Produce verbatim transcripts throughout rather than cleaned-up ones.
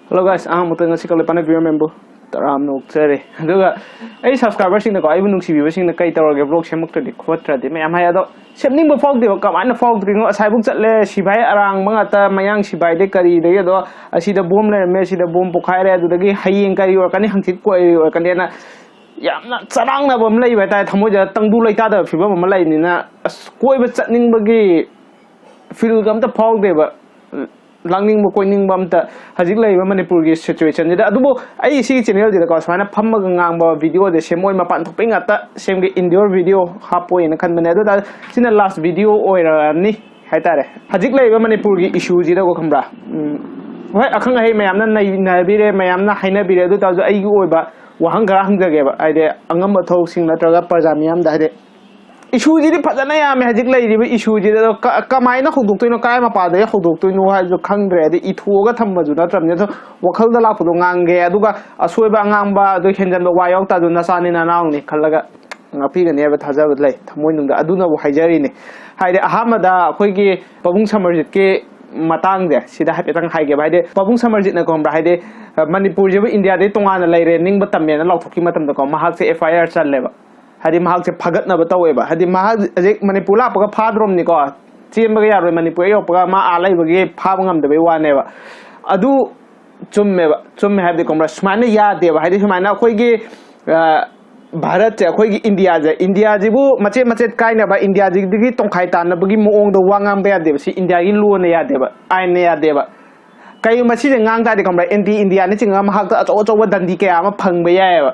Hello guys, ꯑꯍꯥꯟꯕꯗ ꯉꯁꯤ ꯀꯜꯂꯛꯄꯅ viewer member ꯇꯔꯥ ꯑꯃ ꯑꯣꯛꯆꯔꯦ꯫ ꯑꯗꯨꯒ ꯑꯩ subscriberꯁꯤꯡꯅꯀꯣ, ꯑꯩꯕꯨ ꯅꯨꯡꯁꯤꯕꯤꯕꯁꯤꯡꯅ ꯀꯩ ꯇꯧꯔꯒꯦ vlog ꯁꯦꯝꯃꯛꯇ꯭ꯔꯗꯤ ꯈꯣꯠꯇ꯭ꯔꯗꯤ ꯃꯌꯥꯝ ꯍꯥꯏ꯫ ꯑꯗꯣ ꯁꯦꯝꯅꯤꯡꯕ ꯐꯥꯎꯗꯦꯕ꯫ ꯀꯃꯥꯏꯅ ꯐꯥꯎꯗ꯭ꯔꯤꯅꯣ? ꯑꯁꯥꯏꯕꯨꯛ ꯆꯠꯂꯦ, ꯁꯤꯐꯥꯏ ꯑꯔꯥꯡꯕ ꯉꯥꯛꯇ, ꯃꯌꯥꯡ ꯁꯤꯐꯥꯏꯗꯩ ꯀꯔꯤꯗꯒꯤ, ꯑꯗꯣ ꯑꯁꯤꯗ ꯕꯣꯝ ꯂꯩꯔꯝꯃꯦ, ꯁꯤꯗ ꯕꯣꯝ ꯄꯣꯈꯥꯏꯔꯦ, ꯑꯗꯨꯗꯒꯤ ꯍꯌꯦꯡ ꯀꯔꯤ ꯑꯣꯏꯔꯛꯀꯅꯤ, ꯍꯪꯆꯤꯠ ꯀꯔꯤ ꯑꯣꯏꯔꯛꯀꯅꯤꯅ ꯌꯥꯝꯅ ꯆꯔꯥꯡꯅꯕ ꯑꯃ ꯂꯩꯕ ꯍꯥꯏꯇꯥꯔꯦ꯫ ꯊꯃꯣꯏꯗ ꯇꯪꯗꯨ ꯂꯩꯇꯥꯗꯕ ꯐꯤꯕꯝ ꯑꯃ ꯂꯩꯕꯅꯤꯅ, ꯑꯁ, ꯀꯣꯏꯕ ꯆꯠꯅꯤꯡꯕꯒꯤ feelꯒ ꯑꯝꯇ ꯐꯥꯎꯗꯦꯕ꯫ ꯂꯥꯡꯅꯤꯡꯕ ꯀꯣꯏꯅꯤꯡꯕ ꯑꯝꯇ ꯍꯧꯖꯤꯛ ꯂꯩꯔꯤꯕ ꯃꯅꯤꯄꯨꯔꯒꯤ situationꯁꯤꯗ꯫ ꯑꯗꯨꯕꯨ ꯑꯩ ꯁꯤꯒꯤ channelꯁꯤꯗꯀꯣ ꯁꯨꯃꯥꯏꯅ ꯐꯝꯃꯒ ꯉꯥꯡꯕ videoꯁꯦ ꯁꯦꯝꯃꯣꯏ, ꯃꯄꯥꯟ ꯊꯣꯛꯄꯩ ꯉꯥꯛꯇ ꯁꯦꯝꯒꯦ, indoor video ꯍꯥꯞꯄꯣꯏꯅ ꯈꯟꯕꯅꯦ꯫ ꯑꯗꯨ ꯇꯥꯔꯁꯨ ꯁꯤꯅ last video ꯑꯣꯏꯔꯅꯤ ꯍꯥꯏꯇꯥꯔꯦ꯫ ꯍꯧꯖꯤꯛ ꯂꯩꯔꯤꯕ ꯃꯅꯤꯄꯨꯔꯒꯤ issueꯁꯤꯗꯀꯣ, ꯈꯪꯕ꯭ꯔꯥ? ꯎꯝ, ꯍꯣꯏ, ꯑꯈꯪ ꯑꯍꯩ ꯃꯌꯥꯝꯅ ꯅꯩꯅꯕꯤꯔꯦ, ꯃꯌꯥꯝꯅ ꯍꯥꯏꯅꯕꯤꯔꯦ꯫ ꯑꯗꯨ ꯇꯥꯔꯁꯨ ꯑꯩꯒꯤ ꯑꯣꯏꯕ ꯋꯥꯍꯪ ꯈꯔ ꯍꯪꯖꯒꯦꯕ, ꯍꯥꯏꯗꯤ ꯑꯉꯝꯕ ꯊꯣꯛꯁꯤꯡ ꯅꯠꯇ꯭ꯔꯒ ꯄ꯭ꯔꯖꯥ ꯃꯤꯌꯥꯝꯗ, ꯍꯥꯏꯗꯤ issueꯁꯤꯗꯤ ꯐꯖꯅ ꯌꯥꯝꯃꯦ ꯍꯧꯖꯤꯛ ꯂꯩꯔꯤꯕ issueꯁꯤꯗ꯫ ꯑꯗꯣ ꯀ-, ꯀꯃꯥꯏꯅ ꯍꯧꯗꯣꯛꯇꯣꯏꯅꯣ, ꯀꯥꯏ ꯃꯄꯥꯗꯒꯤ ꯍꯧꯗꯣꯛꯇꯣꯏꯅꯣ ꯍꯥꯏꯕꯁꯨ ꯈꯪꯗ꯭ꯔꯦ꯫ ꯑꯗꯩ ꯏꯊꯣꯛꯑꯒ ꯊꯝꯕꯁꯨ ꯅꯠꯇ꯭ꯔꯕꯅꯤꯅ, ꯑꯗꯨꯝ ꯋꯥꯈꯜꯗ ꯂꯥꯛꯄꯗꯣ ꯉꯥꯡꯒꯦ꯫ ꯑꯗꯨꯒ ꯑꯁꯣꯏꯕ ꯑꯉꯥꯡꯕ, ꯑꯗꯨ ꯍꯦꯟꯖꯟꯕ ꯋꯥ ꯌꯥꯎ ꯇꯥꯔꯁꯨ ꯅꯆꯥꯅꯤ ꯅꯅꯥꯎꯅꯤ ꯈꯜꯂꯒ ꯉꯥꯛꯄꯤꯒꯅꯤ ꯍꯥꯏꯕ ꯊꯥꯖꯕ ꯂꯩ, ꯊꯃꯣꯏꯅꯨꯡꯗ꯫ ꯑꯗꯨꯅꯕꯨ ꯍꯥꯏꯖꯔꯤꯅꯤ꯫ ꯍꯥꯏꯗꯤ ꯑꯍꯥꯟꯕꯗ ꯑꯩꯈꯣꯏꯒꯤ ꯄꯥꯕꯨꯡ ꯁꯃꯔꯖꯤꯠꯀꯤ ꯃꯇꯥꯡꯁꯦ ꯁꯤꯗ ꯍꯥꯏꯐꯦꯠꯇꯪ ꯍꯥꯏꯒꯦꯕ꯫ ꯍꯥꯏꯗꯤ ꯄꯥꯕꯨꯡ ꯁꯃꯔꯖꯤꯠꯅ, ꯈꯪꯕ꯭ꯔꯥ, ꯍꯥꯏꯗꯤ, ꯑ, ꯃꯅꯤꯄꯨꯔꯁꯤꯕꯨ ꯏꯟꯗꯤꯌꯥꯗꯒꯤ ꯇꯣꯉꯥꯟꯅ ꯂꯩꯔꯦ ꯅꯤꯡꯕ ꯇꯝꯃꯦꯅ ꯂꯥꯎꯊꯣꯛꯈꯤꯕ ꯃꯇꯝꯗꯀꯣ, ꯃꯍꯥꯛꯁꯦ FIR ꯆꯜꯂꯦꯕ꯫ ꯍꯥꯏꯗꯤ ꯃꯍꯥꯛꯁꯦ ꯐꯥꯒꯠꯅꯕ ꯇꯧꯋꯦꯕ꯫ ꯍꯥꯏꯗꯤ ꯃꯍꯥꯛ ꯍꯧꯖꯤꯛ ꯃꯅꯤꯄꯨꯔ ꯂꯥꯛꯄꯒ ꯐꯥꯗ꯭ꯔꯣꯝꯅꯤꯀꯣ, ꯆꯦꯟꯕꯒ ꯌꯥꯔꯣꯏ, ꯃꯅꯤꯄꯨꯔ ꯍꯦꯛ ꯌꯧꯔꯛꯄꯒ ꯃꯥ ꯑꯥ ꯂꯩꯕꯒꯤ ꯐꯥꯕ ꯉꯝꯗꯕꯩ ꯋꯥꯅꯦꯕ꯫ ꯑꯗꯨ ꯆꯨꯝꯃꯦꯕ, ꯆꯨꯝꯃꯦ ꯍꯥꯏꯕꯗꯤ, ꯈꯪꯕ꯭ꯔꯥ, ꯁꯨꯃꯥꯏꯅ ꯌꯥꯗꯦꯕ꯫ ꯍꯥꯏꯗꯤ ꯁꯨꯃꯥꯏꯅ ꯑꯩꯈꯣꯏꯒꯤ, ꯑ, ꯚꯥꯔꯠꯁꯦ, ꯑꯩꯈꯣꯏꯒꯤ ꯏꯟꯗꯤꯌꯥꯁꯦ, ꯏꯟꯗꯤꯌꯥꯁꯤꯕꯨ ꯃꯆꯦꯠ ꯃꯆꯦꯠ ꯀꯥꯏꯅꯕ, ꯏꯟꯗꯤꯌꯥꯁꯤꯗꯒꯤ ꯇꯣꯡꯈꯥꯏ ꯇꯥꯅꯕꯒꯤ ꯃꯑꯣꯡꯗ ꯋꯥ ꯉꯥꯡꯕ ꯌꯥꯗꯦꯕ꯫ ꯁꯤ ꯏꯟꯗꯤꯌꯥꯒꯤ ꯂꯣꯅ ꯌꯥꯗꯦꯕ, ꯑꯥꯏꯟꯅ ꯌꯥꯗꯦꯕ꯫ ꯀꯩꯒꯨꯝꯕ ꯁꯤꯁꯦ ꯉꯥꯡ ꯇꯥꯔꯗꯤ, ꯈꯪꯕ꯭ꯔꯥ, ꯑꯦꯟꯇꯤ ꯏꯟꯗꯤꯌꯥꯅꯆꯤꯡꯕ ꯃꯍꯥꯛꯇ ꯑꯆꯧ ꯑꯆꯧꯕ ꯗꯟꯗꯤ ꯀꯌꯥ ꯑꯃ ꯐꯪꯕ ꯌꯥꯏꯑꯕ꯫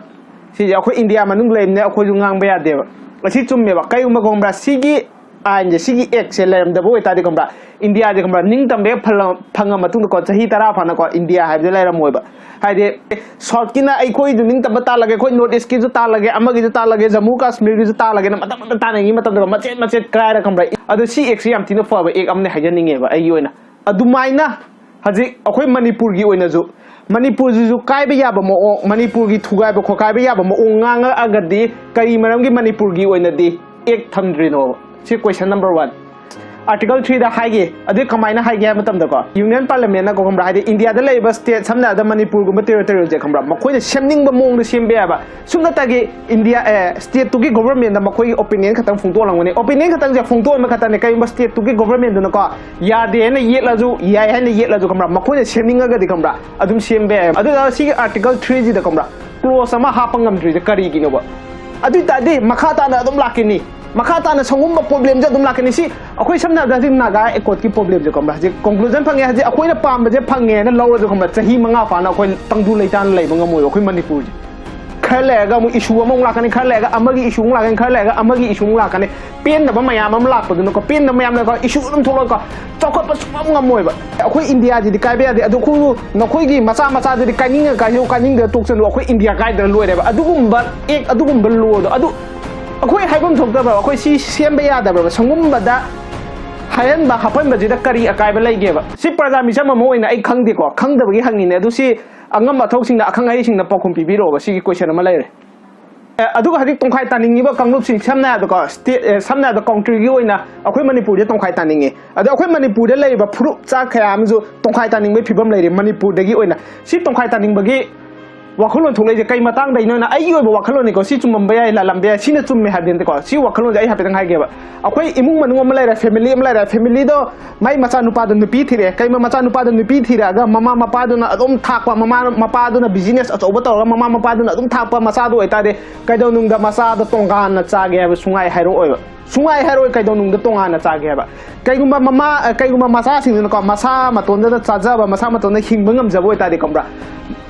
ꯁꯤꯁꯦ ꯑꯩꯈꯣꯏ ꯏꯟꯗꯤꯌꯥ ꯃꯅꯨꯡ ꯂꯩꯕꯅꯤꯅ ꯑꯩꯈꯣꯏꯁꯨ ꯉꯥꯡꯕ ꯌꯥꯗꯦꯕ꯫ ꯑꯁꯤ ꯆꯨꯝꯃꯦꯕ꯫ ꯀꯩꯒꯨꯝꯕ, ꯈꯪꯕ꯭ꯔꯥ, ꯁꯤꯒꯤ ꯑꯥꯏꯟꯁꯦ, ꯁꯤꯒꯤ ꯑꯦꯛꯁꯦ ꯂꯩꯔꯝꯗꯕ ꯑꯣꯏꯇꯥꯔꯗꯤ, ꯈꯪꯕ꯭ꯔꯥ, ꯏꯟꯗꯤꯌꯥꯁꯦ, ꯈꯪꯕ꯭ꯔꯥ, ꯅꯤꯡꯇꯝꯕ ꯍꯦꯛ ꯐꯪꯉ-, ꯐꯪꯉ ꯃꯇꯨꯡꯗꯀꯣ, ꯆꯍꯤ ꯇꯔꯥ ꯐꯥꯅꯀꯣ ꯏꯟꯗꯤꯌꯥ ꯍꯥꯏꯕꯁꯦ ꯂꯩꯔꯝꯃꯣꯏꯕ꯫ ꯍꯥꯏꯗꯤ ꯁꯥꯎꯠꯀꯤꯅ ꯑꯩꯈꯣꯏꯁꯨ ꯅꯤꯡꯇꯝꯕ ꯇꯥꯜꯂꯒꯦ, ꯑꯩꯈꯣꯏ ꯅꯣꯔꯠ ꯏꯁꯀꯤꯁꯨ ꯇꯥꯜꯂꯒꯦ, ꯑꯃꯒꯤꯁꯨ ꯇꯥꯜꯂꯒꯦ, ꯖꯃꯨ ꯀꯥꯁꯃꯤꯔꯒꯤꯁꯨ ꯇꯥꯜꯂꯒꯦꯅ ꯃꯇꯝ ꯑꯃꯗ ꯇꯥꯟꯅꯉꯩ ꯃꯇꯝꯗꯀꯣ, ꯃꯆꯦꯠ ꯃꯆꯦꯠ ꯀꯥꯏꯔ, ꯈꯪꯕ꯭ꯔꯥ? ꯑꯗꯣ ꯁꯤ ꯑꯦꯛꯁꯦ ꯌꯥꯝ ꯊꯤꯅ ꯐꯕ ꯑꯦꯛ ꯑꯃꯅꯦ ꯍꯥꯏꯖꯅꯤꯡꯉꯦꯕ ꯑꯩꯒꯤ ꯑꯣꯏꯅ꯫ ꯑꯗꯨꯃꯥꯏꯅ ꯍꯧꯖꯤꯛ ꯑꯩꯈꯣꯏ ꯃꯅꯤꯄꯨꯔꯒꯤ ꯑꯣꯏꯅꯁꯨ, ꯃꯅꯤꯄꯨꯔꯁꯤꯁꯨ ꯀꯥꯏꯕ ꯌꯥꯕ ꯃꯑꯣꯡ, ꯃꯅꯤꯄꯨꯔꯒꯤ ꯊꯨꯒꯥꯏꯕ ꯈꯣꯠꯀꯥꯏꯕ ꯌꯥꯕ ꯃꯑꯣꯡ ꯉꯥꯡꯉꯛꯑꯒꯗꯤ ꯀꯔꯤ ꯃꯔꯝꯒꯤ ꯃꯅꯤꯄꯨꯔꯒꯤ ꯑꯣꯏꯅꯗꯤ ꯑꯦꯛ ꯊꯝꯗ꯭ꯔꯤꯅꯣꯕ? ꯁꯤ question number one꯫ ꯑꯥꯔꯇꯤꯀꯜ ꯊ꯭ꯔꯤꯗ ꯍꯥꯏꯒꯦ꯫ ꯑꯗꯨ ꯀꯃꯥꯏꯅ ꯍꯥꯏꯒꯦ ꯍꯥꯏꯕ ꯃꯇꯝꯗꯀꯣ, ꯌꯨꯅꯤꯌꯟ ꯄꯥꯔꯂꯤꯌꯥꯃꯦꯟꯅꯀꯣ, ꯈꯪꯕ꯭ꯔꯥ, ꯍꯥꯏꯗꯤ ꯏꯟꯗꯤꯌꯥꯗ ꯂꯩꯔꯤꯕ ꯁ꯭ꯇꯦꯠ, ꯁꯝꯅ ꯍꯥꯏꯔꯕꯗ ꯃꯅꯤꯄꯨꯔꯒꯨꯝꯕ ꯇꯦꯔꯤꯇꯣꯔꯤꯌꯦꯜꯁꯦ, ꯈꯪꯕ꯭ꯔꯥ, ꯃꯈꯣꯏꯅ ꯁꯦꯝꯅꯤꯡꯕ ꯃꯑꯣꯡꯗ ꯁꯦꯝꯕ ꯌꯥꯏꯕ꯫ ꯁꯨꯞꯅꯇꯒꯤ ꯏꯟꯗꯤꯌꯥ, ꯑꯦ, ꯁ꯭ꯇꯦꯠꯇꯨꯒꯤ ꯒꯣꯕꯔꯃꯦꯟꯗ ꯃꯈꯣꯏꯒꯤ ꯑꯣꯄꯤꯅꯤꯌꯟ ꯈꯛꯇꯪ ꯐꯣꯡꯗꯣꯛꯍꯜꯂꯝꯒꯅꯤ꯫ ꯑꯣꯄꯤꯅꯤꯌꯟ ꯈꯛꯇꯪꯁꯦ ꯐꯣꯡꯗꯣꯛꯍꯟꯕ ꯈꯛꯇꯅꯦ꯫ ꯀꯔꯤꯒꯨꯝꯕ ꯁ꯭ꯇꯦꯠꯇꯨꯒꯤ ꯒꯣꯕꯔꯃꯦꯟꯗꯨꯅꯀꯣ ꯌꯥꯗꯦ ꯍꯥꯏꯅ ꯌꯦꯠꯂꯁꯨ, ꯌꯥꯏ ꯍꯥꯏꯅ ꯌꯦꯠꯂꯁꯨ, ꯈꯪꯕ꯭ꯔꯥ, ꯃꯈꯣꯏꯅ ꯁꯦꯝꯅꯤꯡꯉꯒꯗꯤ, ꯈꯪꯕ꯭ꯔꯥ, ꯑꯗꯨꯝ ꯁꯦꯝꯕ ꯌꯥꯏ꯫ ꯑꯗꯨꯅ ꯁꯤꯒꯤ ꯑꯥꯔꯇꯤꯀꯜ ꯊ꯭ꯔꯤꯁꯤꯗ, ꯈꯪꯕ꯭ꯔꯥ, ꯀ꯭ꯂꯣꯖ ꯑꯃ ꯍꯥꯞꯄ ꯉꯝꯗ꯭ꯔꯤꯁꯦ ꯀꯔꯤꯒꯤꯅꯣꯕ? ꯑꯗꯨ ꯑꯣꯏ ꯇꯥꯔꯗꯤ ꯃꯈꯥ ꯇꯥꯅ ꯑꯗꯨꯝ ꯂꯥꯛꯈꯤꯅꯤ꯫ ꯃꯈꯥ ꯇꯥꯅ ꯁꯪꯒꯨꯝꯕ ꯄ꯭ꯔꯣꯕ꯭ꯂꯦꯝꯁꯦ ꯑꯗꯨꯝ ꯂꯥꯛꯀꯅꯤ꯫ ꯁꯤ ꯑꯩꯈꯣꯏ ꯁꯝꯅ ꯍꯥꯏꯔꯕꯗ ꯍꯧꯖꯤꯛ ꯅꯥꯒꯥ ꯑꯦꯀꯣꯔꯗꯀꯤ ꯄ꯭ꯔꯣꯕ꯭ꯂꯦꯝꯁꯦ, ꯈꯪꯕ꯭ꯔꯥ? ꯍꯧꯖꯤꯛ ꯀꯣꯟꯀ꯭ꯂꯨꯖꯟ ꯐꯪꯉꯦ, ꯍꯧꯖꯤꯛ ꯑꯩꯈꯣꯏꯅ ꯄꯥꯝꯕꯁꯦ ꯐꯪꯉꯦꯅ ꯂꯧꯔꯁꯨ, ꯈꯪꯕ꯭ꯔꯥ, ꯆꯍꯤ ꯃꯉꯥ ꯐꯥꯅ ꯑꯩꯈꯣꯏ ꯇꯪꯗꯨ ꯂꯩꯇꯥꯅ ꯂꯩꯕ ꯉꯝꯃꯣꯏꯕ ꯑꯩꯈꯣꯏ ꯃꯅꯤꯄꯨꯔꯁꯦ꯫ ꯈꯔ ꯂꯩꯔꯒ ꯑꯃꯨꯛ ꯏꯁꯨ ꯑꯃꯃꯨꯛ ꯂꯥꯛꯀꯅꯤ, ꯈꯔ ꯂꯩꯔꯒ ꯑꯃꯒꯤ ꯏꯁꯨ ꯑꯃꯨꯛ ꯂꯥꯛꯀꯅꯤ, ꯈꯔ ꯂꯩꯔꯒ ꯑꯃꯒꯤ ꯏꯁꯨ ꯑꯃꯨꯛ ꯂꯥꯛꯀꯅꯤ꯫ ꯄꯦꯟꯗꯕ ꯃꯌꯥꯝ ꯑꯃ ꯂꯥꯛꯄꯗꯨꯅꯀꯣ, ꯄꯦꯟꯗꯕ ꯃꯌꯥꯝ ꯂꯩꯔꯒ ꯏꯁꯨ ꯑꯗꯨꯝ ꯊꯣꯛꯂꯛꯑꯒ ꯆꯥꯎꯈꯠꯄ ꯁꯨꯡꯉꯝ ꯉꯝꯃꯣꯏꯕ꯫ ꯑꯩꯈꯣꯏ ꯏꯟꯗꯤꯌꯥꯁꯤꯗꯤ ꯀꯥꯏꯕ ꯌꯥꯗꯦ꯫ ꯑꯗꯨ ꯑꯩꯈꯣꯏ ꯅꯈꯣꯏꯒꯤ ꯃꯆꯥ ꯃꯆꯥꯗꯨꯗꯤ ꯀꯥꯏꯅꯤꯡꯉ ꯀꯥꯏꯁꯨ, ꯀꯥꯏꯅꯤꯡꯗ ꯇꯣꯛꯆꯅꯨ꯫ ꯑꯩꯈꯣꯏ ꯏꯟꯗꯤꯌꯥ ꯀꯥꯏꯗꯅ ꯂꯣꯏꯔꯦꯕ꯫ ꯑꯗꯨꯒꯨꯝꯕ ꯑꯦꯛ, ꯑꯗꯨꯒꯨꯝꯕ ꯂꯣꯗꯣ, ꯑꯗꯨ ꯑꯩꯈꯣꯏ ꯍꯥꯏꯐꯝ ꯊꯣꯛꯇꯕ, ꯑꯩꯈꯣꯏ ꯁꯤ ꯁꯦꯝꯕ ꯌꯥꯗꯕ꯭ꯔꯕ? ꯁꯪꯒꯨꯝꯕꯗ ꯍꯥꯏꯍꯟꯕ ꯍꯥꯞꯍꯟꯕꯁꯤꯗ ꯀꯔꯤ ꯑꯀꯥꯏꯕ ꯂꯩꯒꯦꯕ? ꯁꯤ ꯄ꯭ꯔꯖꯥ ꯃꯤꯆꯝ ꯑꯃ ꯑꯣꯏꯅ ꯑꯩ ꯈꯪꯗꯦꯀꯣ, ꯈꯪꯗꯕꯒꯤ ꯍꯪꯉꯤꯅꯦ꯫ ꯑꯗꯨ ꯁꯤ ꯑꯉꯝ ꯑꯊꯧꯁꯤꯡꯅ, ꯑꯈꯪ ꯑꯍꯩꯁꯤꯡꯅ ꯄꯥꯎꯈꯨꯝ ꯄꯤꯕꯤꯔꯛꯑꯣꯕ꯫ ꯁꯤꯒꯤ ꯀꯣꯏꯁꯟ ꯑꯃ ꯂꯩꯔꯦ꯫ ꯑꯦ, ꯑꯗꯨꯒ ꯍꯧꯖꯤꯛ ꯇꯣꯡꯈꯥꯏ ꯇꯥꯅꯤꯡꯉꯤꯕ ꯀꯥꯡꯂꯨꯞꯁꯤꯡ, ꯁꯝꯅ ꯍꯥꯏꯔꯕꯗꯀꯣ, ꯁ꯭ꯇꯦꯠ, ꯑꯦ, ꯁꯝꯅ ꯍꯥꯏꯔꯕꯗ ꯀꯥꯎꯟꯇ꯭ꯔꯤꯒꯤ ꯑꯣꯏꯅ ꯑꯩꯈꯣꯏ ꯃꯅꯤꯄꯨꯔꯁꯦ ꯇꯣꯡꯈꯥꯏ ꯇꯥꯅꯤꯡꯉꯤ꯫ ꯑꯗꯣ ꯑꯩꯈꯣꯏ ꯃꯅꯤꯄꯨꯔꯗ ꯂꯩꯔꯤꯕ ꯐꯨꯔꯨꯞ ꯆꯥ ꯀꯌꯥ ꯑꯃꯁꯨ ꯇꯣꯡꯈꯥꯏ ꯇꯥꯅꯤꯡꯕꯒꯤ ꯐꯤꯕꯝ ꯂꯩꯔꯤ ꯃꯅꯤꯄꯨꯔꯗꯒꯤ ꯑꯣꯏꯅ꯫ ꯁꯤ ꯇꯣꯡꯈꯥꯏ ꯇꯥꯅꯤꯡꯕꯒꯤ ꯋꯥꯈꯜꯂꯣꯟ ꯊꯣꯛꯂꯛꯏꯁꯦ ꯀꯩ ꯃꯇꯥꯡꯗꯩꯅꯣꯅ? ꯑꯩꯒꯤ ꯑꯣꯏꯕ ꯋꯥꯈꯜꯂꯣꯟꯅꯤꯀꯣ, ꯁꯤ ꯆꯨꯝꯃꯝꯕ ꯌꯥꯏ, ꯂꯥꯜꯂꯝꯕ ꯌꯥꯏ, ꯁꯤꯅ ꯆꯨꯝꯃꯦ ꯍꯥꯏꯕꯗꯤ ꯅꯠꯇꯦꯀꯣ꯫ ꯁꯤ ꯋꯥꯈꯜꯂꯣꯟꯁꯦ ꯑꯩ ꯍꯥꯏꯐꯦꯠꯇꯪ ꯍꯥꯏꯒꯦꯕ꯫ ꯑꯩꯈꯣꯏ ꯏꯃꯨꯡ ꯃꯅꯨꯡ ꯑꯃ ꯂꯩꯔꯦ, ꯐꯦꯃꯤꯂꯤ ꯑꯃ ꯂꯩꯔꯦ, ꯐꯦꯃꯤꯂꯤꯗꯣ ꯃꯥꯏ ꯃꯆꯥꯅꯨꯄꯥꯗꯣ ꯅꯨꯄꯤ ꯊꯤꯔꯛꯑꯦ꯫ ꯀꯩꯒꯨꯝꯕ ꯃꯆꯥꯅꯨꯄꯥꯗꯣ ꯅꯨꯄꯤ ꯊꯤꯔꯛꯑꯒ ꯃꯃꯥ ꯃꯄꯥꯗꯨꯅ ꯑꯗꯨꯝ ꯊꯥꯛꯄ, ꯃꯃꯥ ꯃꯄꯥꯗꯨꯅ ꯕꯤꯖꯤꯅꯦꯁ ꯑꯆꯧꯕ ꯇꯧꯔꯒ ꯃꯃꯥ ꯃꯄꯥꯗꯨꯅ ꯑꯗꯨꯝ ꯊꯥꯛꯄ ꯃꯆꯥꯗꯣ ꯑꯣꯏꯇꯥꯔꯗꯤ, ꯀꯩꯗꯧꯅꯨꯡꯗ ꯃꯆꯥꯗꯣ ꯇꯣꯉꯥꯟꯅ ꯆꯥꯒꯦ ꯍꯥꯏꯕ ꯁꯨꯡꯍꯥꯏ ꯍꯥꯏꯔꯛꯑꯣꯏꯕ꯫ ꯁꯨꯡꯍꯥꯏ ꯍꯥꯏꯔꯛꯑꯣꯏ ꯀꯩꯗꯧꯅꯨꯡꯗ ꯇꯣꯉꯥꯟꯅ ꯆꯥꯒꯦ ꯍꯥꯏꯕ꯫ ꯀꯩꯒꯨꯝꯕ ꯃꯃꯥ, ꯑ, ꯀꯩꯒꯨꯝꯕ ꯃꯆꯥꯁꯤꯡꯗꯨꯅꯀꯣ, ꯃꯁꯥ ꯃꯇꯣꯟꯗꯅ ꯆꯥꯖꯕ, ꯃꯁꯥ ꯃꯇꯣꯟꯗ ꯍꯤꯡꯕ ꯉꯝꯖꯕ ꯑꯣꯏꯇꯥꯔꯗꯤ, ꯈꯪꯕ꯭ꯔꯥ,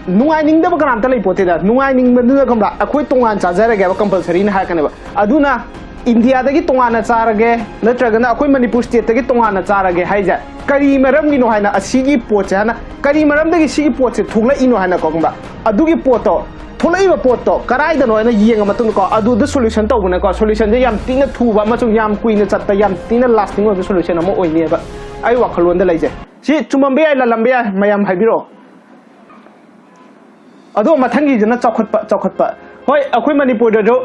ꯅꯨꯡꯉꯥꯏꯅꯤꯡꯗꯕ ꯀꯅꯥꯝꯇ ꯂꯩ ꯄꯣꯠꯇꯦꯗ꯫ ꯅꯨꯡꯉꯥꯏꯅꯤꯡꯕꯗꯨꯅ, ꯈꯪꯕ꯭ꯔꯥ, ꯑꯩꯈꯣꯏ ꯇꯣꯉꯥꯟ ꯆꯥꯖꯔꯒꯦ ꯍꯥꯏꯕ ꯀꯝꯄꯜꯁꯔꯤꯅ ꯍꯥꯏꯔꯛꯀꯅꯦꯕ꯫ ꯑꯗꯨꯅ ꯏꯟꯗꯤꯌꯥꯗꯒꯤ ꯇꯣꯉꯥꯟꯅ ꯆꯥꯔꯒꯦ, ꯅꯠꯇ꯭ꯔꯒꯅ ꯑꯩꯈꯣꯏ ꯃꯅꯤꯄꯨꯔ ꯁ꯭ꯇꯦꯠꯇꯒꯤ ꯇꯣꯉꯥꯟꯅ ꯆꯥꯔꯒꯦ ꯍꯥꯏꯁꯦ ꯀꯔꯤ ꯃꯔꯝꯒꯤꯅꯣ ꯍꯥꯏꯅ, ꯑꯁꯤꯒꯤ ꯄꯣꯠꯁꯦ ꯍꯥꯏꯅ, ꯀꯔꯤ ꯃꯔꯝꯗꯒꯤ ꯁꯤꯒꯤ ꯄꯣꯠꯁꯦ ꯊꯣꯛꯂꯛꯏꯅꯣ ꯍꯥꯏꯅꯀꯣ, ꯈꯪꯕ꯭ꯔꯥ? ꯑꯗꯨꯒꯤ ꯄꯣꯠꯇꯣ, ꯊꯣꯛꯂꯛꯏꯕ ꯄꯣꯠꯇꯣ ꯀꯗꯥꯏꯗꯅꯣ ꯍꯥꯏꯅ ꯌꯦꯡꯉ ꯃꯇꯨꯡꯗꯀꯣ, ꯑꯗꯨꯗ ꯁꯣꯂꯨꯁꯟ ꯇꯧꯕꯅꯀꯣ, ꯁꯣꯂꯨꯁꯟꯁꯦ ꯌꯥꯝ ꯊꯤꯅ ꯊꯨꯕ ꯑꯃꯁꯨꯡ ꯌꯥꯝ ꯀꯨꯏꯅ ꯆꯠꯄ, ꯌꯥꯝ ꯊꯤꯅ ꯂꯥꯁꯇꯤꯡ ꯑꯣꯏꯕ ꯁꯣꯂꯨꯁꯟ ꯑꯃ ꯑꯣꯏꯅꯦꯕ ꯑꯩ ꯋꯥꯈꯜꯂꯣꯟꯗ ꯂꯩꯖꯩ꯫ ꯁꯤ ꯆꯨꯝꯃꯝꯕ ꯌꯥꯏ, ꯂꯥꯜꯂꯝꯕ ꯌꯥꯏ, ꯃꯌꯥꯝ ꯍꯥꯏꯕꯤꯔꯛꯑꯣ꯫ ꯑꯗꯣ ꯃꯊꯪꯒꯤꯁꯤꯅ ꯆꯥꯎꯈꯠꯄ, ꯆꯥꯎꯈꯠꯄ꯫ ꯍꯣꯏ, ꯑꯩꯈꯣꯏ ꯃꯅꯤꯄꯨꯔꯗꯁꯨ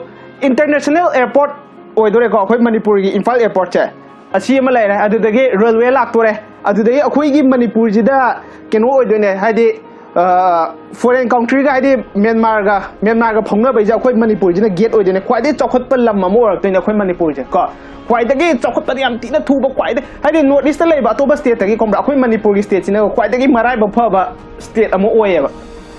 ꯏꯟꯇꯔꯅꯦꯁꯅꯦꯜ ꯑꯦꯌꯔꯄꯣꯔꯠ ꯑꯣꯏꯗꯣꯔꯦꯀꯣ, ꯑꯩꯈꯣꯏ ꯃꯅꯤꯄꯨꯔꯒꯤ ꯏꯝꯐꯥꯜ ꯑꯦꯌꯔꯄꯣꯔꯠꯁꯦ꯫ ꯑꯁꯤ ꯑꯃ ꯂꯩꯔꯦ, ꯑꯗꯨꯗꯒꯤ ꯔꯦꯜꯋꯦ ꯂꯥꯛꯇꯣꯔꯦ, ꯑꯗꯨꯗꯒꯤ ꯑꯩꯈꯣꯏꯒꯤ ꯃꯅꯤꯄꯨꯔꯁꯤꯗ ꯀꯩꯅꯣ ꯑꯣꯏꯗꯣꯏꯅꯦ, ꯍꯥꯏꯗꯤ ꯐꯣꯔꯦꯟ ꯀꯟꯇ꯭ꯔꯤꯒ, ꯍꯥꯏꯗꯤ ꯃ꯭ꯌꯥꯟꯃꯥꯔꯒ, ꯃ꯭ꯌꯥꯟꯃꯥꯔꯒ ꯐꯥꯎꯅꯕꯩꯁꯦ ꯑꯩꯈꯣꯏ ꯃꯅꯤꯄꯨꯔꯁꯤꯅ ꯒꯦꯠ ꯑꯣꯏꯗꯣꯏꯅꯦ, ꯈ꯭ꯋꯥꯏꯗꯒꯤ ꯆꯥꯎꯈꯠꯄ ꯂꯝ ꯑꯃ ꯑꯣꯏꯔꯛꯇꯣꯏꯅꯦ ꯑꯩꯈꯣꯏ ꯃꯅꯤꯄꯨꯔꯁꯦ ꯀꯣ꯫ ꯈ꯭ꯋꯥꯏꯗꯒꯤ ꯆꯥꯎꯈꯠꯄꯗ ꯌꯥꯝ ꯊꯤꯅ ꯊꯨꯕ, ꯈ꯭ꯋꯥꯏꯗꯒꯤ, ꯍꯥꯏꯗꯤ ꯅꯣꯔꯠ ꯏꯁꯇ ꯂꯩꯕ ꯑꯇꯣꯞꯄ ꯁ꯭ꯇꯦꯠꯇꯒꯤ ꯈꯪꯕ꯭ꯔꯥ, ꯑꯩꯈꯣꯏ ꯃꯅꯤꯄꯨꯔꯒꯤ ꯁ꯭ꯇꯦꯠꯁꯤꯅ ꯈ꯭ꯋꯥꯏꯗꯒꯤ ꯃꯔꯥꯏꯕꯛ ꯐꯕ ꯁ꯭ꯇꯦꯠ ꯑꯃ ꯑꯣꯏꯌꯦꯕ꯫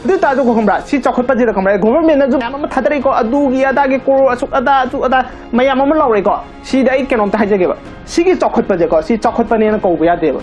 ꯑꯗꯨ ꯑꯣꯏꯇꯥꯔꯁꯨ ꯈꯪꯕ꯭ꯔꯥ, ꯁꯤ ꯆꯥꯎꯈꯠꯄꯁꯤꯗ ꯈꯪꯕ꯭ꯔꯥ, ꯒꯣꯚꯔꯃꯦꯟꯅꯁꯨ ꯃꯌꯥꯝ ꯑꯃ ꯊꯥꯗꯔꯛꯏꯀꯣ, ꯑꯗꯨꯒꯤ ꯑꯗꯥꯒꯤ ꯀ꯭ꯔꯣꯔ ꯑꯁꯨꯛ ꯑꯗꯥ ꯑꯁꯨꯛ ꯑꯗꯥ ꯃꯌꯥꯝ ꯑꯃ ꯂꯧꯔꯦꯀꯣ꯫ ꯁꯤꯗ ꯑꯩ ꯀꯩꯅꯣꯝꯇ ꯍꯥꯏꯖꯒꯦꯕ, ꯁꯤꯒꯤ ꯆꯥꯎꯈꯠꯄꯁꯦꯀꯣ, ꯁꯤ ꯆꯥꯎꯈꯠꯄꯅꯦꯅ ꯀꯧꯕ ꯌꯥꯗꯦꯕ꯫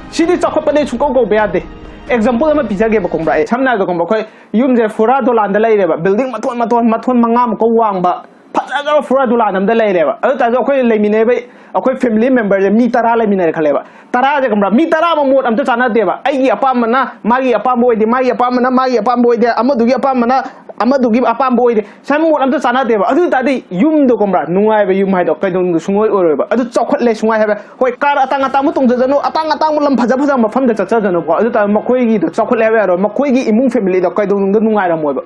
ꯁꯤꯗꯤ ꯆꯥꯎꯈꯠꯄꯅꯦ ꯁꯨꯡꯀꯧ ꯀꯧꯕ ꯌꯥꯗꯦ꯫ ꯑꯦꯛꯖꯥꯝꯄꯜ ꯑꯃ ꯄꯤꯖꯒꯦꯕ ꯈꯪꯕ꯭ꯔꯥ, ꯑꯩ ꯁꯝꯅ ꯍꯥꯏꯔꯕꯗ ꯈꯪꯕ꯭ꯔꯥ, ꯑꯩꯈꯣꯏ ꯌꯨꯝꯁꯦ ꯐꯨꯔꯥ ꯗꯣꯂꯥꯟꯗ ꯂꯩꯔꯦꯕ, ꯕꯤꯜꯗꯤꯡ ꯃꯊꯣꯟ ꯃꯊꯣꯟ ꯃꯊꯣꯟ ꯃꯉꯥꯃꯨꯛꯀ ꯋꯥꯡꯕ ꯐꯖꯈ꯭ꯔꯕ ꯐꯨꯔꯥ ꯗꯣꯂꯥꯟ ꯑꯃꯗ ꯂꯩꯔꯦꯕ꯫ ꯑꯗꯨ ꯑꯣꯏꯇꯥꯔꯁꯨ ꯑꯩꯈꯣꯏ ꯂꯩꯃꯤꯟꯅꯔꯤꯕ, ꯑꯩꯈꯣꯏ ꯐꯦꯃꯤꯂꯤ ꯃꯦꯝꯕꯔꯁꯦ ꯃꯤ ꯇꯔꯥ ꯂꯩꯃꯤꯟꯅꯔꯦ ꯈꯜꯂꯦꯕ꯫ ꯇꯔꯥꯁꯦ ꯈꯪꯕ꯭ꯔꯥ, ꯃꯤ ꯇꯔꯥꯃꯛ ꯃꯣꯠ ꯑꯝꯇ ꯆꯥꯟꯅꯗꯦꯕ꯫ ꯑꯩꯒꯤ ꯑꯄꯥꯝꯕꯅ ꯃꯥꯒꯤ ꯑꯄꯥꯝꯕ ꯑꯣꯏꯗꯦ, ꯃꯥꯒꯤ ꯑꯄꯥꯝꯕꯅ ꯃꯥꯒꯤ ꯑꯄꯥꯝꯕ ꯑꯣꯏꯗꯦ, ꯑꯃꯗꯨꯒꯤ ꯑꯄꯥꯝꯕꯅ ꯑꯃꯗꯨꯒꯤ ꯑꯄꯥꯝꯕ ꯑꯣꯏꯗꯦ꯫ ꯁꯨꯃꯥꯏꯅ ꯃꯣꯠ ꯑꯝꯇ ꯆꯥꯟꯅꯗꯦꯕ꯫ ꯑꯗꯨ ꯑꯣꯏ ꯇꯥꯔꯗꯤ ꯌꯨꯝꯗꯣ ꯈꯪꯕ꯭ꯔꯥ, ꯅꯨꯡꯉꯥꯏꯕ ꯌꯨꯝ ꯍꯥꯏꯗꯣ ꯀꯩꯗꯧꯅꯨꯡꯗ ꯁꯨꯡꯑꯣꯏ ꯑꯣꯏꯔꯣꯏꯕ꯫ ꯑꯗꯨ ꯆꯥꯎꯈꯠꯂꯦ ꯁꯨꯡꯉꯥꯏ ꯍꯥꯏꯕ, ꯍꯣꯏ, ꯀꯥꯔ ꯑꯇꯥꯡ ꯑꯇꯥꯡꯕ ꯇꯣꯡꯖꯖꯅꯨ, ꯑꯇꯥꯡ ꯑꯇꯥꯡꯕ ꯂꯝ ꯐꯖ ꯐꯖꯕ ꯃꯐꯝꯗ ꯆꯠꯆꯖꯅꯨꯀꯣ, ꯑꯗꯨ ꯇꯥꯔꯗꯤ ꯃꯈꯣꯏꯒꯤꯗꯣ ꯆꯥꯎꯈꯠꯂꯦ ꯍꯥꯏꯕ ꯌꯥꯔꯣꯏ, ꯃꯈꯣꯏꯒꯤ ꯏꯃꯨꯡ ꯐꯦꯃꯤꯂꯤꯗꯣ ꯀꯩꯗꯧꯅꯨꯡꯗ ꯅꯨꯡꯉꯥꯏꯔꯝꯃꯣꯏꯕ꯫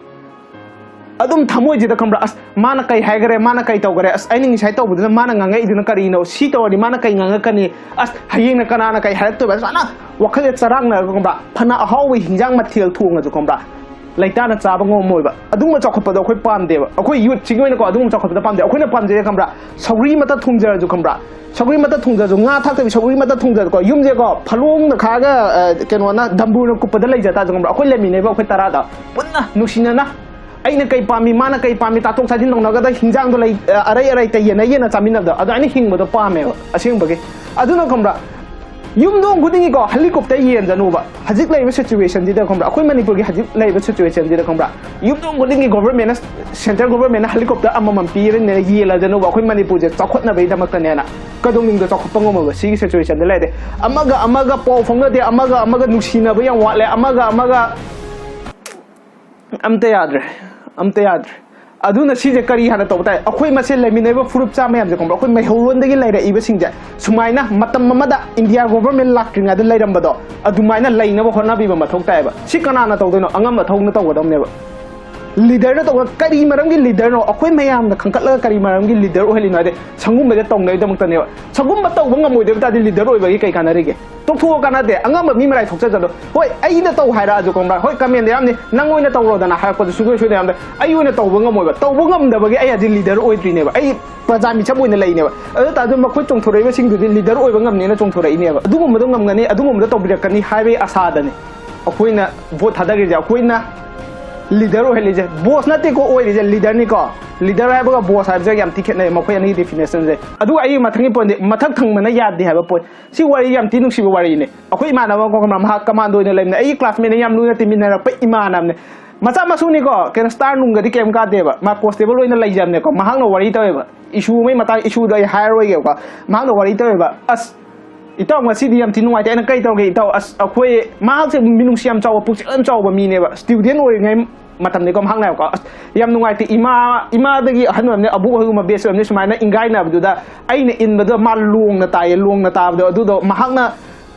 ꯑꯗꯨꯝ ꯊꯃꯣꯏꯁꯤꯗ ꯈꯪꯕ꯭ꯔꯥ, ꯑꯁ, ꯃꯥꯅ ꯀꯩ ꯍꯥꯏꯈꯔꯦ, ꯃꯥꯅ ꯀꯩ ꯇꯧꯈꯔꯦ, ꯑꯁ, ꯑꯩꯅ ꯉꯁꯥꯏ ꯇꯧꯕꯗꯨꯅ ꯃꯥꯅ ꯉꯥꯡꯉꯛꯏꯗꯨꯅ ꯀꯔꯤꯅꯣ, ꯁꯤ ꯇꯧꯔꯗꯤ ꯃꯥꯅ ꯀꯩ ꯉꯥꯡꯉꯛꯀꯅꯤ, ꯑꯁ, ꯍꯌꯦꯡꯅ ꯀꯅꯥꯅ ꯀꯩ ꯍꯥꯏꯔꯛꯇꯣꯏꯕ, ꯁꯨꯃꯥꯏꯅ ꯋꯥꯈꯜꯁꯦ ꯆꯔꯥꯡꯅꯔꯒ ꯈꯪꯕ꯭ꯔꯥ, ꯐꯅ ꯑꯍꯥꯎꯕ ꯍꯤꯟꯖꯥꯡ ꯃꯊꯦꯜ ꯊꯣꯡꯉꯁꯨ ꯈꯪꯕ꯭ꯔꯥ, ꯂꯩꯇꯥꯅ ꯆꯥꯕ ꯉꯝꯃꯣꯏꯕ꯫ ꯑꯗꯨꯒꯨꯝꯕ ꯆꯥꯎꯈꯠꯄꯗꯣ ꯑꯩꯈꯣꯏ ꯄꯥꯝꯗꯦꯕ꯫ ꯑꯩꯈꯣꯏ ꯌꯨꯠꯁꯤꯒꯤ ꯑꯣꯏꯅꯀꯣ ꯑꯗꯨꯒꯨꯝꯕ ꯆꯥꯎꯈꯠꯄꯗꯣ ꯄꯥꯝꯗꯦ꯫ ꯑꯩꯈꯣꯏꯅ ꯄꯥꯝꯖꯩꯁꯦ ꯈꯪꯕ꯭ꯔꯥ, ꯁꯧꯒ꯭ꯔꯤ ꯃꯇꯠ ꯊꯣꯡꯖꯔꯁꯨ ꯈꯪꯕ꯭ꯔꯥ, ꯁꯧꯒ꯭ꯔꯤ ꯃꯇꯠ ꯊꯣꯡꯖꯔꯁꯨ, ꯉꯥ ꯊꯥꯛꯇꯕꯤ ꯁꯧꯒ꯭ꯔꯤ ꯃꯇꯠ ꯊꯣꯡꯖꯔꯁꯨꯀꯣ, ꯌꯨꯝꯁꯦꯀꯣ ꯐꯂꯣꯡꯅ ꯈꯥꯛꯑꯒ, ꯑ, ꯀꯩꯅꯣꯅ ꯗꯝꯕꯨꯔꯅ ꯀꯨꯞꯄꯗ ꯂꯩꯖ ꯇꯥꯔꯁꯨ ꯈꯪꯕ꯭ꯔꯥ, ꯑꯩꯈꯣꯏ ꯂꯩꯃꯤꯟꯅꯩꯕ ꯑꯩꯈꯣꯏ ꯇꯔꯥꯗ ꯄꯨꯟꯅ ꯅꯨꯡꯁꯤꯅꯅ, ꯑꯩꯅ ꯀꯩ ꯄꯥꯝꯃꯤ, ꯃꯥꯅ ꯀꯩ ꯄꯥꯝꯃꯤ, ꯇꯥꯊꯣꯛ ꯇꯥꯁꯤꯟ ꯇꯧꯅꯒꯗ ꯍꯤꯟꯖꯥꯡꯗꯣ ꯂꯩ, ꯑ, ꯑꯔꯩ ꯑꯔꯩꯇ ꯌꯦꯟꯅ ꯌꯦꯟꯅ ꯆꯥꯃꯤꯟꯅꯕꯗꯣ, ꯑꯗꯨꯃꯥꯏꯅ ꯍꯤꯡꯕꯗꯣ ꯄꯥꯝꯃꯦꯕ ꯑꯁꯦꯡꯕꯒꯤ꯫ ꯑꯗꯨꯅ ꯈꯪꯕ꯭ꯔꯥ, ꯌꯨꯝꯊꯣꯡ ꯈꯨꯗꯤꯡꯒꯤꯀꯣ ꯍꯦꯂꯤꯀꯣꯞꯇꯔ ꯌꯦꯟꯖꯅꯨꯕ꯫ ꯍꯧꯖꯤꯛ ꯂꯩꯔꯤꯕ ꯁꯤꯆꯨꯋꯦꯁꯟꯁꯤꯗ ꯈꯪꯕ꯭ꯔꯥ, ꯑꯩꯈꯣꯏ ꯃꯅꯤꯄꯨꯔꯒꯤ ꯍꯧꯖꯤꯛ ꯂꯩꯔꯤꯕ ꯁꯤꯆꯨꯋꯦꯁꯟꯁꯤꯗ ꯈꯪꯕ꯭ꯔꯥ, ꯌꯨꯝꯊꯣꯡ ꯈꯨꯗꯤꯡꯒꯤ ꯒꯣꯚꯔꯃꯦꯟꯅ, ꯁꯦꯟꯇ꯭ꯔꯦꯜ ꯒꯣꯚꯔꯃꯦꯟꯅ ꯍꯦꯂꯤꯀꯣꯞꯇꯔ ꯑꯃꯃꯝ ꯄꯤꯔꯅꯤꯅ ꯌꯦꯜꯂꯖꯅꯨꯕ ꯑꯩꯈꯣꯏ ꯃꯅꯤꯄꯨꯔꯁꯦ ꯆꯥꯎꯈꯠꯅꯕꯒꯤꯗꯃꯛꯇꯅꯦꯅ꯫ ꯀꯩꯗꯧꯅꯨꯡꯗ ꯆꯥꯎꯈꯠꯄ ꯉꯝꯃꯣꯏꯕ ꯁꯤꯒꯤ ꯁꯤꯆꯨꯋꯦꯁꯟꯗ ꯂꯩꯔꯗꯤ꯫ ꯑꯃꯒ ꯑꯃꯒ ꯄꯥꯎ ꯐꯥꯎꯅꯗꯦ, ꯑꯃꯒ ꯑꯃꯒ ꯅꯨꯡꯁꯤꯅꯕ ꯌꯥꯝ ꯋꯥꯠꯂꯦ, ꯑꯃꯒ ꯑꯃꯒ ꯑꯝꯇ ꯌꯥꯗ꯭ꯔꯦ, ꯑꯝꯇ ꯌꯥꯗ꯭ꯔꯦ꯫ ꯑꯗꯨꯅ ꯁꯤꯁꯦ ꯀꯔꯤ ꯍꯥꯟꯅ ꯇꯧꯕ ꯇꯥꯏ? ꯑꯩꯈꯣꯏ ꯃꯁꯦꯟ ꯂꯩꯃꯤꯟꯅꯔꯤꯕ ꯐꯨꯔꯨꯞ ꯆꯥ ꯃꯌꯥꯝꯁꯦ ꯈꯪꯕ꯭ꯔꯥ? ꯑꯩꯈꯣꯏ ꯃꯩꯍꯧꯔꯣꯟꯗꯒꯤ ꯂꯩꯔꯛꯏꯕꯁꯤꯡꯁꯦ ꯁꯨꯃꯥꯏꯅ ꯃꯇꯝ ꯑꯃꯗ ꯏꯟꯗꯤꯌꯥ ꯒꯣꯚꯔꯃꯦꯟ ꯂꯥꯛꯇ꯭ꯔꯤꯉꯩꯗ ꯂꯩꯔꯝꯕꯗꯣ ꯑꯗꯨꯃꯥꯏꯅ ꯂꯩꯅꯕ ꯍꯣꯠꯅꯕꯤꯕ ꯃꯊꯧ ꯇꯥꯏꯌꯦꯕ꯫ ꯁꯤ ꯀꯅꯥꯅ ꯇꯧꯗꯣꯏꯅꯣ? ꯑꯉꯝ ꯑꯊꯧꯅ ꯇꯧꯒꯗꯕꯅꯦꯕ꯫ ꯂꯤꯗꯔꯅ ꯇꯧꯕ ꯀꯔꯤ ꯃꯔꯝꯒꯤ ꯂꯤꯗꯔꯅꯣ? ꯑꯩꯈꯣꯏ ꯃꯌꯥꯝꯅ ꯈꯟꯒꯠꯂꯒ ꯀꯔꯤ ꯃꯔꯝꯒꯤ ꯂꯤꯗꯔ ꯑꯣꯏꯍꯜꯂꯤꯅꯣ ꯍꯥꯏꯗꯤ ꯁꯒꯨꯝꯕꯁꯦ ꯇꯧꯅꯕꯒꯤꯗꯃꯛꯇꯅꯦꯕ꯫ ꯁꯒꯨꯝꯕ ꯇꯧꯕ ꯉꯝꯃꯣꯏꯗꯕ ꯇꯥꯔꯗꯤ ꯂꯤꯗꯔ ꯑꯣꯏꯕꯒꯤ ꯀꯩ ꯀꯥꯟꯅꯔꯤꯒꯦ? ꯇꯣꯛꯊꯣꯛꯑ ꯀꯥꯟꯅꯗꯦ꯫ ꯑꯉꯝꯕ ꯃꯤ ꯃꯔꯥꯏ ꯊꯣꯛꯆꯖꯗꯣ꯫ ꯍꯣꯏ, ꯑꯩꯅ ꯇꯧ ꯍꯥꯏꯔꯛꯑꯁꯨ ꯈꯪꯕ꯭ꯔꯥ? ꯍꯣꯏ, ꯀꯃꯦꯟꯗ ꯌꯥꯝꯅꯤ, "ꯅꯪ ꯑꯣꯏꯅ ꯇꯧꯔꯣꯗꯅ" ꯍꯥꯏꯔꯛꯄꯗꯨ ꯁꯨꯡꯁꯣꯏ ꯁꯣꯏꯗꯅ ꯌꯥꯝꯗ ꯑꯩ ꯑꯣꯏꯅ ꯇꯧꯕ ꯉꯝꯃꯣꯏꯕ꯫ ꯇꯧꯕ ꯉꯝꯗꯕꯒꯤ ꯑꯩ ꯍꯧꯖꯤꯛ ꯂꯤꯗꯔ ꯑꯣꯏꯗ꯭ꯔꯤꯅꯦꯕ꯫ ꯑꯩ ꯄ꯭ꯔꯖꯥ ꯃꯤꯁꯛ ꯑꯣꯏꯅ ꯂꯩꯅꯦꯕ꯫ ꯑꯗꯨ ꯇꯥꯔꯁꯨ ꯃꯈꯣꯏ ꯆꯣꯡꯊꯣꯔꯛꯏꯕꯁꯤꯡꯗꯨꯗꯤ ꯂꯤꯗꯔ ꯑꯣꯏꯕ ꯉꯝꯅꯦꯅ ꯆꯣꯡꯊꯣꯔꯛꯏꯅꯦꯕ꯫ ꯑꯗꯨꯒꯨꯝꯕꯗꯣ ꯉꯝꯒꯅꯤ, ꯑꯗꯨꯒꯨꯝꯕꯗꯣ ꯇꯧꯕꯤꯔꯛꯀꯅꯤ ꯍꯥꯏꯕꯒꯤ ꯑꯁꯥꯗꯅꯤ ꯑꯩꯈꯣꯏꯅ ꯚꯣꯠ ꯊꯥꯗꯈ꯭ꯔꯤꯁꯦ꯫ ꯑꯩꯈꯣꯏꯅ ꯂꯤꯗꯔ ꯑꯣꯏꯍꯜꯂꯤꯁꯦ꯫ ꯕꯣꯁ ꯅꯠꯇꯦꯀꯣ ꯑꯣꯏꯔꯤꯁꯦ, ꯂꯤꯗꯔꯅꯤꯀꯣ꯫ ꯂꯤꯗꯔ ꯍꯥꯏꯕꯒ ꯕꯣꯁ ꯍꯥꯏꯕꯁꯦ ꯌꯥꯝ ꯊꯤ ꯈꯦꯠꯅꯩ, ꯃꯈꯣꯏ ꯑꯅꯤꯒꯤ ꯗꯤꯐꯤꯅꯦꯁꯟꯁꯦ꯫ ꯑꯗꯨꯒ ꯑꯩꯒꯤ ꯃꯊꯪꯒꯤ ꯄꯣꯏꯟꯗꯤ, ꯃꯊꯛ ꯊꯪꯕꯅ ꯌꯥꯗꯦ ꯍꯥꯏꯕ ꯄꯣꯏꯟ꯫ ꯁꯤ ꯋꯥꯔꯤ ꯌꯥꯝ ꯊꯤ ꯅꯨꯡꯁꯤꯕ ꯋꯥꯔꯤꯅꯦ꯫ ꯑꯩꯈꯣꯏ ꯏꯃꯥꯟꯅꯕ ꯑꯃ ꯀꯣ, ꯈꯪꯕ꯭ꯔꯥ? ꯃꯍꯥꯛ ꯀꯃꯥꯟꯗꯣ ꯑꯣꯏꯅ ꯂꯩꯕꯅꯦ꯫ ꯑꯩꯒꯤ ꯀ꯭ꯂꯥꯁꯃꯦꯠꯅ ꯌꯥꯝ ꯂꯨꯅ ꯇꯤꯟꯃꯤꯟꯅꯔꯛꯄ ꯏꯃꯥꯟꯅꯕꯅꯦ꯫ ꯃꯆꯥ ꯃꯁꯨꯅꯤꯀꯣ, ꯀꯩꯅꯣ, ꯁ꯭ꯇꯥꯔ ꯅꯨꯡꯒꯗꯤ ꯀꯩꯝ ꯀꯥꯗꯦꯕ꯫ ꯃꯥ ꯀꯣꯟꯁꯇꯦꯕꯜ ꯑꯣꯏꯅ ꯂꯩꯖꯕꯅꯦꯀꯣ꯫ ꯃꯍꯥꯛꯅ ꯋꯥꯔꯤ ꯇꯧꯋꯦꯕ꯫ ꯏꯁꯨ ꯑꯃꯒꯤ ꯃꯇꯥꯡ, ꯏꯁꯨꯗꯣ ꯑꯩ ꯍꯥꯏꯔꯔꯣꯏꯒꯦꯕꯀꯣ꯫ ꯃꯍꯥꯛꯅ ꯋꯥꯔꯤ ꯇꯧꯋꯦꯕ꯫ "ꯑꯁ, ꯏꯇꯥꯎ, ꯉꯁꯤꯗꯤ ꯌꯥꯝ ꯊꯤ ꯅꯨꯡꯉꯥꯏꯇꯦ꯫ ꯑꯩꯅ ꯀꯩ ꯇꯧꯔꯒꯦ, ꯏꯇꯥꯎ?" ꯑꯁ, ꯑꯩꯈꯣꯏ, ꯃꯍꯥꯛꯁꯦ ꯃꯤꯅꯨꯡꯁꯤ ꯌꯥꯝ ꯆꯥꯎꯕ, ꯄꯨꯛꯆꯦꯜ ꯌꯥꯝ ꯆꯥꯎꯕ ꯃꯤꯅꯦꯕ꯫ ꯁ꯭ꯇꯨꯗꯦꯟ ꯑꯣꯏꯔꯤꯉꯩ ꯃꯇꯝꯅꯤꯀꯣ, ꯃꯍꯥꯛꯅ ꯍꯥꯏꯕꯀꯣ꯫ "ꯑꯁ, ꯌꯥꯝ ꯅꯨꯡꯉꯥꯏꯇꯦ꯫ ꯏꯃꯥ, ꯏꯃꯥꯗꯒꯤ ꯑꯍꯟ ꯑꯣꯏꯔꯝꯅꯤ, ꯑꯕꯣꯛ ꯑꯣꯏꯒꯨꯝꯕ ꯕꯦꯁ ꯑꯣꯏꯔꯝꯅꯤ, ꯁꯨꯃꯥꯏꯅ ꯏꯪꯒꯥꯏꯅꯕꯗꯨꯗ ꯑꯩꯅ ꯏꯟꯕꯗꯣ ꯃꯥ ꯂꯣꯡꯅ ꯇꯥꯏꯌꯦ, ꯂꯣꯡꯅ ꯇꯥꯕꯗꯣ꯫ ꯑꯗꯨꯗꯣ ꯃꯍꯥꯛꯅ,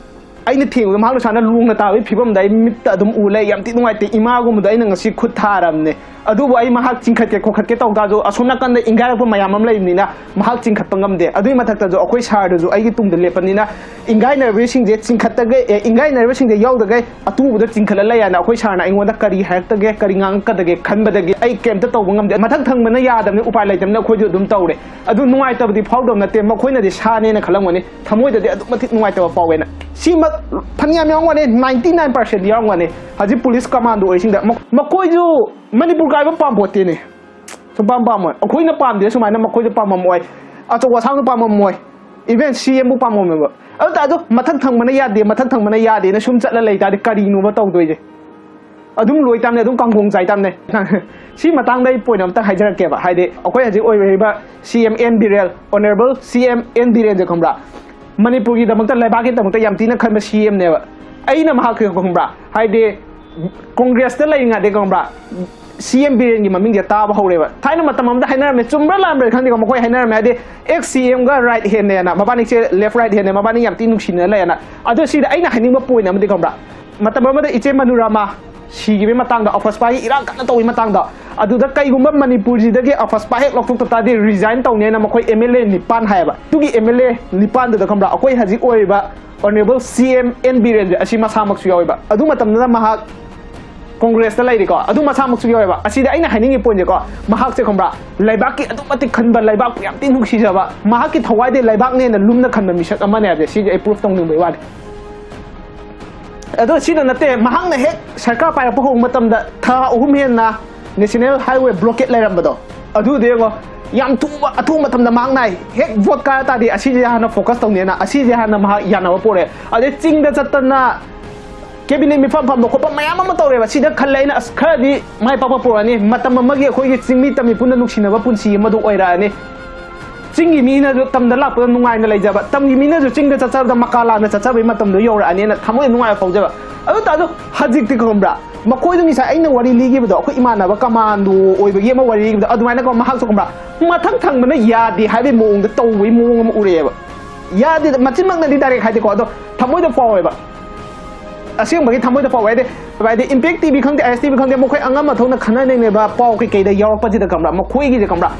ꯑꯩꯅ ꯊꯦꯡꯕꯗ ꯃꯍꯥꯛꯅ ꯁꯨꯃꯥꯏꯅ ꯂꯣꯡꯅ ꯇꯥꯕꯒꯤ ꯐꯤꯕꯝꯗ ꯑꯩ ꯃꯤꯠꯇ ꯑꯗꯨꯝ ꯎ ꯂꯩ꯫ ꯌꯥꯝ ꯊꯤ ꯅꯨꯡꯉꯥꯏꯇꯦ꯫ ꯏꯃꯥꯒꯨꯝꯕꯗ ꯑꯩꯅ ꯉꯁꯤ ꯈꯨꯠ ꯊꯥꯔꯕꯅꯦ꯫ ꯑꯗꯨꯕꯨ ꯑꯩ ꯃꯍꯥꯛ ꯆꯤꯡꯈꯠꯀꯦ ꯈꯣꯠꯀꯠꯀꯦ ꯇꯧ ꯇꯥꯔꯁꯨ, ꯑꯁꯣꯝ ꯅꯥꯀꯟꯗ ꯏꯪꯒꯥꯏꯔꯛꯄ ꯃꯌꯥꯝ ꯑꯃ ꯂꯩꯕꯅꯤꯅ ꯃꯍꯥꯛ ꯆꯤꯡꯈꯠꯄ ꯉꯝꯗꯦ꯫ ꯑꯗꯨꯒꯤ ꯃꯊꯛꯇꯁꯨ ꯑꯩꯈꯣꯏ ꯁꯥꯔꯗꯨꯁꯨ ꯑꯩꯒꯤ ꯇꯨꯡꯗ ꯂꯦꯞꯄꯅꯤꯅ ꯏꯪꯒꯥꯏꯅꯔꯕꯁꯤꯡꯁꯦ ꯆꯤꯡꯈꯠꯇꯒꯩ, ꯑꯦ, ꯏꯪꯒꯥꯏꯅꯔꯕꯁꯤꯡꯁꯦ ꯌꯥꯎꯗꯒꯩ ꯑꯇꯨꯕꯗꯣ ꯆꯤꯡꯈꯠꯂ ꯂꯩ" ꯍꯥꯏꯅ ꯑꯩꯈꯣꯏ ꯁꯥꯔꯅ ꯑꯩꯉꯣꯟꯗ ꯀꯔꯤ ꯍꯥꯏꯔꯛꯇꯒꯦ, ꯀꯔꯤ ꯉꯥꯡꯉꯛꯀꯗꯒꯦ ꯈꯟꯕꯗꯒꯤ ꯑꯩ ꯀꯩꯝꯇ ꯇꯧꯕ ꯉꯝꯗꯦ꯫ ꯃꯊꯛ ꯊꯪꯕꯅ ꯌꯥꯗꯕꯅꯤ, ꯎꯄꯥꯏ ꯂꯩꯇꯕꯅꯤꯅ ꯑꯩꯈꯣꯏꯁꯨ ꯑꯗꯨꯝ ꯇꯧꯔꯦ꯫ ꯑꯗꯨ ꯅꯨꯡꯉꯥꯏꯇꯕꯗꯤ ꯐꯥꯎꯗꯕ ꯅꯠꯇꯦ, ꯃꯈꯣꯏꯅꯗꯤ ꯁꯥꯅꯦꯅ ꯈꯜꯂꯝꯒꯅꯤ, ꯊꯃꯣꯏꯗꯗꯤ ꯑꯗꯨꯛ ꯃꯇꯤꯛ ꯅꯨꯡꯉꯥꯏꯇꯕ ꯐꯥꯎꯋꯦꯅ꯫ ꯁꯤꯃꯛ ꯐꯅꯌꯥꯝ ꯌꯥꯎꯔꯝꯒꯅꯤ, ꯅꯥꯏꯟꯇꯤ ꯅꯥꯏꯟ ꯄꯥꯔꯁꯦꯟ ꯌꯥꯎꯔꯝꯒꯅꯤ꯫ ꯍꯧꯖꯤꯛ ꯄꯨꯂꯤꯁ ꯀꯃꯥꯟꯗꯣ ꯑꯣꯏꯔꯤꯁꯤꯡꯗ ꯃ-, ꯃꯈꯣꯏꯁꯨ ꯃꯅꯤꯄꯨꯔ ꯀꯥꯏꯕ ꯄꯥꯝꯄꯣꯠꯇꯦꯅꯦ꯫ ꯁꯨꯝ ꯄꯥꯝ ꯄꯥꯝꯃꯣꯏ꯫ ꯑꯩꯈꯣꯏꯅ ꯄꯥꯝꯗꯦ ꯁꯨꯃꯥꯏꯅ ꯃꯈꯣꯏꯁꯨ ꯄꯥꯝꯃꯝꯃꯣꯏ꯫ ꯑꯆꯧ ꯑꯁꯥꯡꯁꯨ ꯄꯥꯝꯃꯝꯃꯣꯏ꯫ ꯏꯚꯦꯟ ꯁꯤ ꯑꯦꯝꯕꯨ ꯄꯥꯝꯃꯝꯃꯦꯕ꯫ ꯑꯗꯨ ꯇꯥꯔꯁꯨ ꯃꯊꯛ ꯊꯪꯕꯅ ꯌꯥꯗꯦ, ꯃꯊꯛ ꯊꯪꯕꯅ ꯌꯥꯗꯦꯅ ꯁꯨꯝ ꯆꯠꯂ ꯂꯩ ꯇꯥꯔꯗꯤ ꯀꯔꯤꯅꯣꯕ ꯇꯧꯗꯣꯏꯁꯦ? ꯑꯗꯨꯝ ꯂꯣꯏ ꯇꯥꯝꯅꯦ, ꯑꯗꯨꯝ ꯀꯥꯡꯒꯣꯡ ꯆꯥꯏ ꯇꯥꯝꯅꯦ꯫ ꯁꯤ ꯃꯇꯥꯡꯗ ꯑꯩ ꯄꯣꯏꯟ ꯑꯝꯇ ꯍꯥꯏꯖꯔꯛꯀꯦꯕ꯫ ꯍꯥꯏꯗꯤ ꯑꯩꯈꯣꯏ ꯍꯧꯖꯤꯛ ꯑꯣꯏꯔꯤꯕ ꯁꯤ ꯑꯦꯝ ꯑꯦꯟ ꯕꯤꯔꯦꯟ, ꯑꯣꯅꯔꯦꯕꯜ ꯁꯤ ꯑꯦꯝ ꯑꯦꯟ ꯕꯤꯔꯦꯟꯁꯦ ꯈꯪꯕ꯭ꯔꯥ? ꯃꯅꯤꯄꯨꯔꯒꯤꯗꯃꯛꯇ, ꯂꯩꯕꯥꯛꯀꯤꯗꯃꯛꯇ ꯌꯥꯝ ꯊꯤꯅ ꯈꯟꯕ ꯁꯤ ꯑꯦꯝꯅꯦꯕ꯫ ꯑꯩꯅ ꯃꯍꯥꯛꯀꯤ ꯈꯪꯕ꯭ꯔꯥ? ꯍꯥꯏꯗꯤ ꯀꯣꯡꯒ꯭ꯔꯦꯁꯇ ꯂꯩꯔꯤꯉꯩꯗꯩ ꯈꯪꯕ꯭ꯔꯥ? ꯁꯤ ꯑꯦꯝ ꯕꯤꯔꯦꯟꯒꯤ ꯃꯃꯤꯡꯁꯦ ꯇꯥꯕ ꯍꯧꯔꯦꯕ꯫ ꯊꯥꯏꯅ ꯃꯇꯝ ꯑꯃꯗ ꯍꯥꯏꯅꯔꯝꯃꯦ, ꯆꯨꯝꯕ꯭ꯔꯥ ꯂꯥꯟꯕ꯭ꯔꯥ ꯈꯪꯗꯦꯀꯣ, ꯃꯈꯣꯏ ꯍꯥꯏꯅꯔꯝꯃꯦ꯫ ꯍꯥꯏꯗꯤ ꯑꯦꯛꯁ ꯁꯤ ꯑꯦꯝꯒ ꯔꯥꯏꯠ ꯍꯦꯟꯅꯦꯅ, ꯃꯕꯥꯅꯤꯁꯦ ꯂꯦꯐ ꯔꯥꯏꯠ ꯍꯦꯟꯅꯦ, ꯃꯕꯥꯅꯤ ꯌꯥꯝ ꯊꯤꯅ ꯅꯨꯡꯁꯤꯅ ꯂꯩꯌꯦꯅ꯫ ꯑꯗꯣ ꯁꯤꯗ ꯑꯩꯅ ꯍꯥꯏꯅꯤꯡꯕ ꯄꯣꯏꯟ ꯑꯃꯗꯤ ꯈꯪꯕ꯭ꯔꯥ? ꯃꯇꯝ ꯑꯃꯗ ꯏꯆꯦ ꯃꯅꯨꯔꯥꯃꯥ, ꯁꯤꯈꯤꯕꯒꯤ ꯃꯇꯥꯡꯗ, ꯑꯐꯁꯄꯥꯒꯤ ꯏꯔꯥꯡ ꯀꯟꯅ ꯇꯧꯕꯒꯤ ꯃꯇꯥꯡꯗ, ꯑꯗꯨꯗ ꯀꯩꯒꯨꯝꯕ ꯃꯅꯤꯄꯨꯔꯁꯤꯗꯒꯤ ꯑꯐꯁꯄꯥ ꯍꯦꯛ ꯂꯧꯊꯣꯛꯇ ꯇꯥꯔꯗꯤ resign ꯇꯧꯅꯦꯅ ꯃꯈꯣꯏ M L A ꯅꯤꯄꯥꯟ ꯍꯥꯏꯌꯦꯕ꯫ ꯑꯗꯨꯒꯤ M L A ꯅꯤꯄꯥꯟꯗꯨꯗ ꯈꯪꯕ꯭ꯔꯥ, ꯑꯩꯈꯣꯏ ꯍꯧꯖꯤꯛ ꯑꯣꯏꯔꯤꯕ Honourable C M N ꯕꯤꯔꯦꯟꯁꯦ ꯑꯁꯤ ꯃꯁꯥꯃꯛꯁꯨ ꯌꯥꯎꯋꯦꯕ꯫ ꯑꯗꯨ ꯃꯇꯝꯗꯨꯗ ꯃꯍꯥꯛ ꯀꯣꯡꯒ꯭ꯔꯦꯁꯇ ꯂꯩꯔꯤꯀꯣ, ꯑꯗꯨ ꯃꯁꯥꯃꯛꯁꯨ ꯌꯥꯎꯋꯦꯕ꯫ ꯑꯁꯤꯗ ꯑꯩꯅ ꯍꯥꯏꯅꯤꯡꯉꯤ ꯄꯣꯏꯟꯁꯦꯀꯣ, ꯃꯍꯥꯛꯁꯦ ꯈꯪꯕ꯭ꯔꯥ, ꯂꯩꯕꯥꯛꯀꯤ ꯑꯗꯨꯛ ꯃꯇꯤꯛ ꯈꯟꯕ, ꯂꯩꯕꯥꯛꯄꯨ ꯌꯥꯝ ꯊꯤꯅ ꯅꯨꯡꯁꯤꯖꯕ, ꯃꯍꯥꯛꯀꯤ ꯊꯋꯥꯏꯗꯩ ꯂꯩꯕꯥꯛꯅꯦꯅ ꯂꯨꯝꯅ ꯈꯟꯕ ꯃꯤꯁꯛ ꯑꯃꯅꯦ ꯍꯥꯏꯕꯁꯦ ꯁꯤꯁꯦ ꯑꯩ proof ꯇꯧꯅꯤꯡꯕꯒꯤ ꯋꯥꯅꯤ꯫ ꯑꯗꯣ ꯁꯤꯗ ꯅꯠꯇꯦ, ꯃꯍꯥꯛꯅ ꯍꯦꯛ ꯁꯔꯀꯥꯔ ꯄꯥꯏꯔꯛꯄ ꯍꯧꯕ ꯃꯇꯝꯗ ꯊꯥ ꯑꯍꯨꯝ ꯍꯦꯟꯅ National Highway blockade ꯂꯩꯔꯝꯕꯗꯣ, ꯑꯗꯨꯗꯤ ꯌꯦꯡꯉꯣ, ꯌꯥꯝ ꯊꯨꯕ, ꯑꯊꯨꯕ ꯃꯇꯝꯗ ꯃꯍꯥꯛꯅ ꯍꯦꯛ vote ꯀꯥꯔ ꯇꯥꯔꯗꯤ ꯑꯁꯤꯁꯦ ꯍꯥꯟꯅ focus ꯇꯧꯅꯦꯅ ꯑꯁꯤꯁꯦ ꯍꯥꯟꯅ ꯃꯍꯥꯛ ꯌꯥꯅꯕ ꯄꯣꯔꯛꯑꯦ꯫ ꯑꯗꯩ ꯆꯤꯡꯗ ꯆꯠꯇꯅ cabinet ꯃꯤꯐꯝ ꯐꯝꯕ ꯈꯣꯠꯄ ꯃꯌꯥꯝ ꯑꯃ ꯇꯧꯔꯦꯕ꯫ ꯁꯤꯗ ꯈꯜꯂꯦ ꯑꯩꯅ, ꯑꯁ, ꯈꯔꯗꯤ ꯃꯥꯏ ꯄꯥꯛꯄ ꯄꯨꯔꯛꯑꯅꯤ, ꯃꯇꯝ ꯑꯃꯒꯤ ꯑꯩꯈꯣꯏꯒꯤ ꯆꯤꯡꯃꯤ ꯇꯝꯃꯤ ꯄꯨꯟꯅ ꯅꯨꯡꯁꯤꯅꯕ ꯄꯨꯟꯁꯤ ꯑꯃꯗꯨ ꯑꯣꯏꯔꯛꯑꯅꯤ꯫ ꯆꯤꯡꯒꯤ ꯃꯤꯅꯁꯨ ꯇꯝꯗ ꯂꯥꯛꯄꯗ ꯅꯨꯡꯉꯥꯏꯅ ꯂꯩꯖꯕ, ꯇꯝꯒꯤ ꯃꯤꯅꯁꯨ ꯆꯤꯡꯗ ꯆꯠꯆꯕꯗ ꯃꯀꯥ ꯂꯥꯝꯅ ꯆꯠꯆꯕꯒꯤ ꯃꯇꯝꯗꯣ ꯌꯧꯔꯛꯑꯅꯤꯅ ꯊꯃꯣꯏ ꯅꯨꯡꯉꯥꯏꯕ ꯐꯥꯎꯖꯕ꯫ ꯑꯗꯨ ꯇꯥꯔꯁꯨ ꯍꯧꯖꯤꯛꯇꯤ ꯈꯪꯕ꯭ꯔꯥ, ꯃꯈꯣꯏꯗꯣ ꯉꯁꯥꯏ ꯑꯩꯅ ꯋꯥꯔꯤ ꯂꯤꯈꯤꯕꯗꯣ, ꯑꯩꯈꯣꯏ ꯏꯃꯥꯟꯅꯕ commando ꯑꯣꯏꯕꯒꯤ ꯑꯃ ꯋꯥꯔꯤ ꯂꯤꯈꯤꯕꯗꯣ, ꯑꯗꯨꯃꯥꯏꯅ ꯀꯣ, ꯃꯍꯥꯛꯁꯨ ꯈꯪꯕ꯭ꯔꯥ, ꯃꯊꯪ ꯊꯪꯕꯅ ꯌꯥꯗꯦ ꯍꯥꯏꯕꯒꯤ ꯃꯑꯣꯡꯗ ꯇꯧꯕꯒꯤ ꯃꯑꯣꯡ ꯑꯃ ꯎꯔꯛꯑꯦꯕ꯫ ꯌꯥꯗꯦ, ꯃꯆꯤꯟꯃꯛꯅꯗꯤ direct ꯍꯥꯏꯗꯦꯀꯣ, ꯑꯗꯣ ꯊꯃꯣꯏꯗ ꯐꯥꯎꯋꯦꯕ꯫ ꯑꯁꯦꯡꯕꯒꯤ ꯊꯃꯣꯏꯗ ꯐꯥꯎꯋꯦ꯫ ꯍꯥꯏꯗꯤ, ꯍꯥꯏꯗꯤ Impact T V ꯈꯪꯗꯦ, I S T V ꯈꯪꯗꯦ, ꯃꯈꯣꯏ ꯑꯉꯝ ꯑꯊꯧꯅ ꯈꯟꯅ ꯅꯩꯅꯕ ꯄꯥꯎ ꯀꯩꯀꯩꯗ ꯌꯥꯎꯔꯛꯄꯁꯤꯗ ꯈꯪꯕ꯭ꯔꯥ, ꯃꯈꯣꯏꯒꯤꯁꯦ ꯈꯪꯕ꯭ꯔꯥ,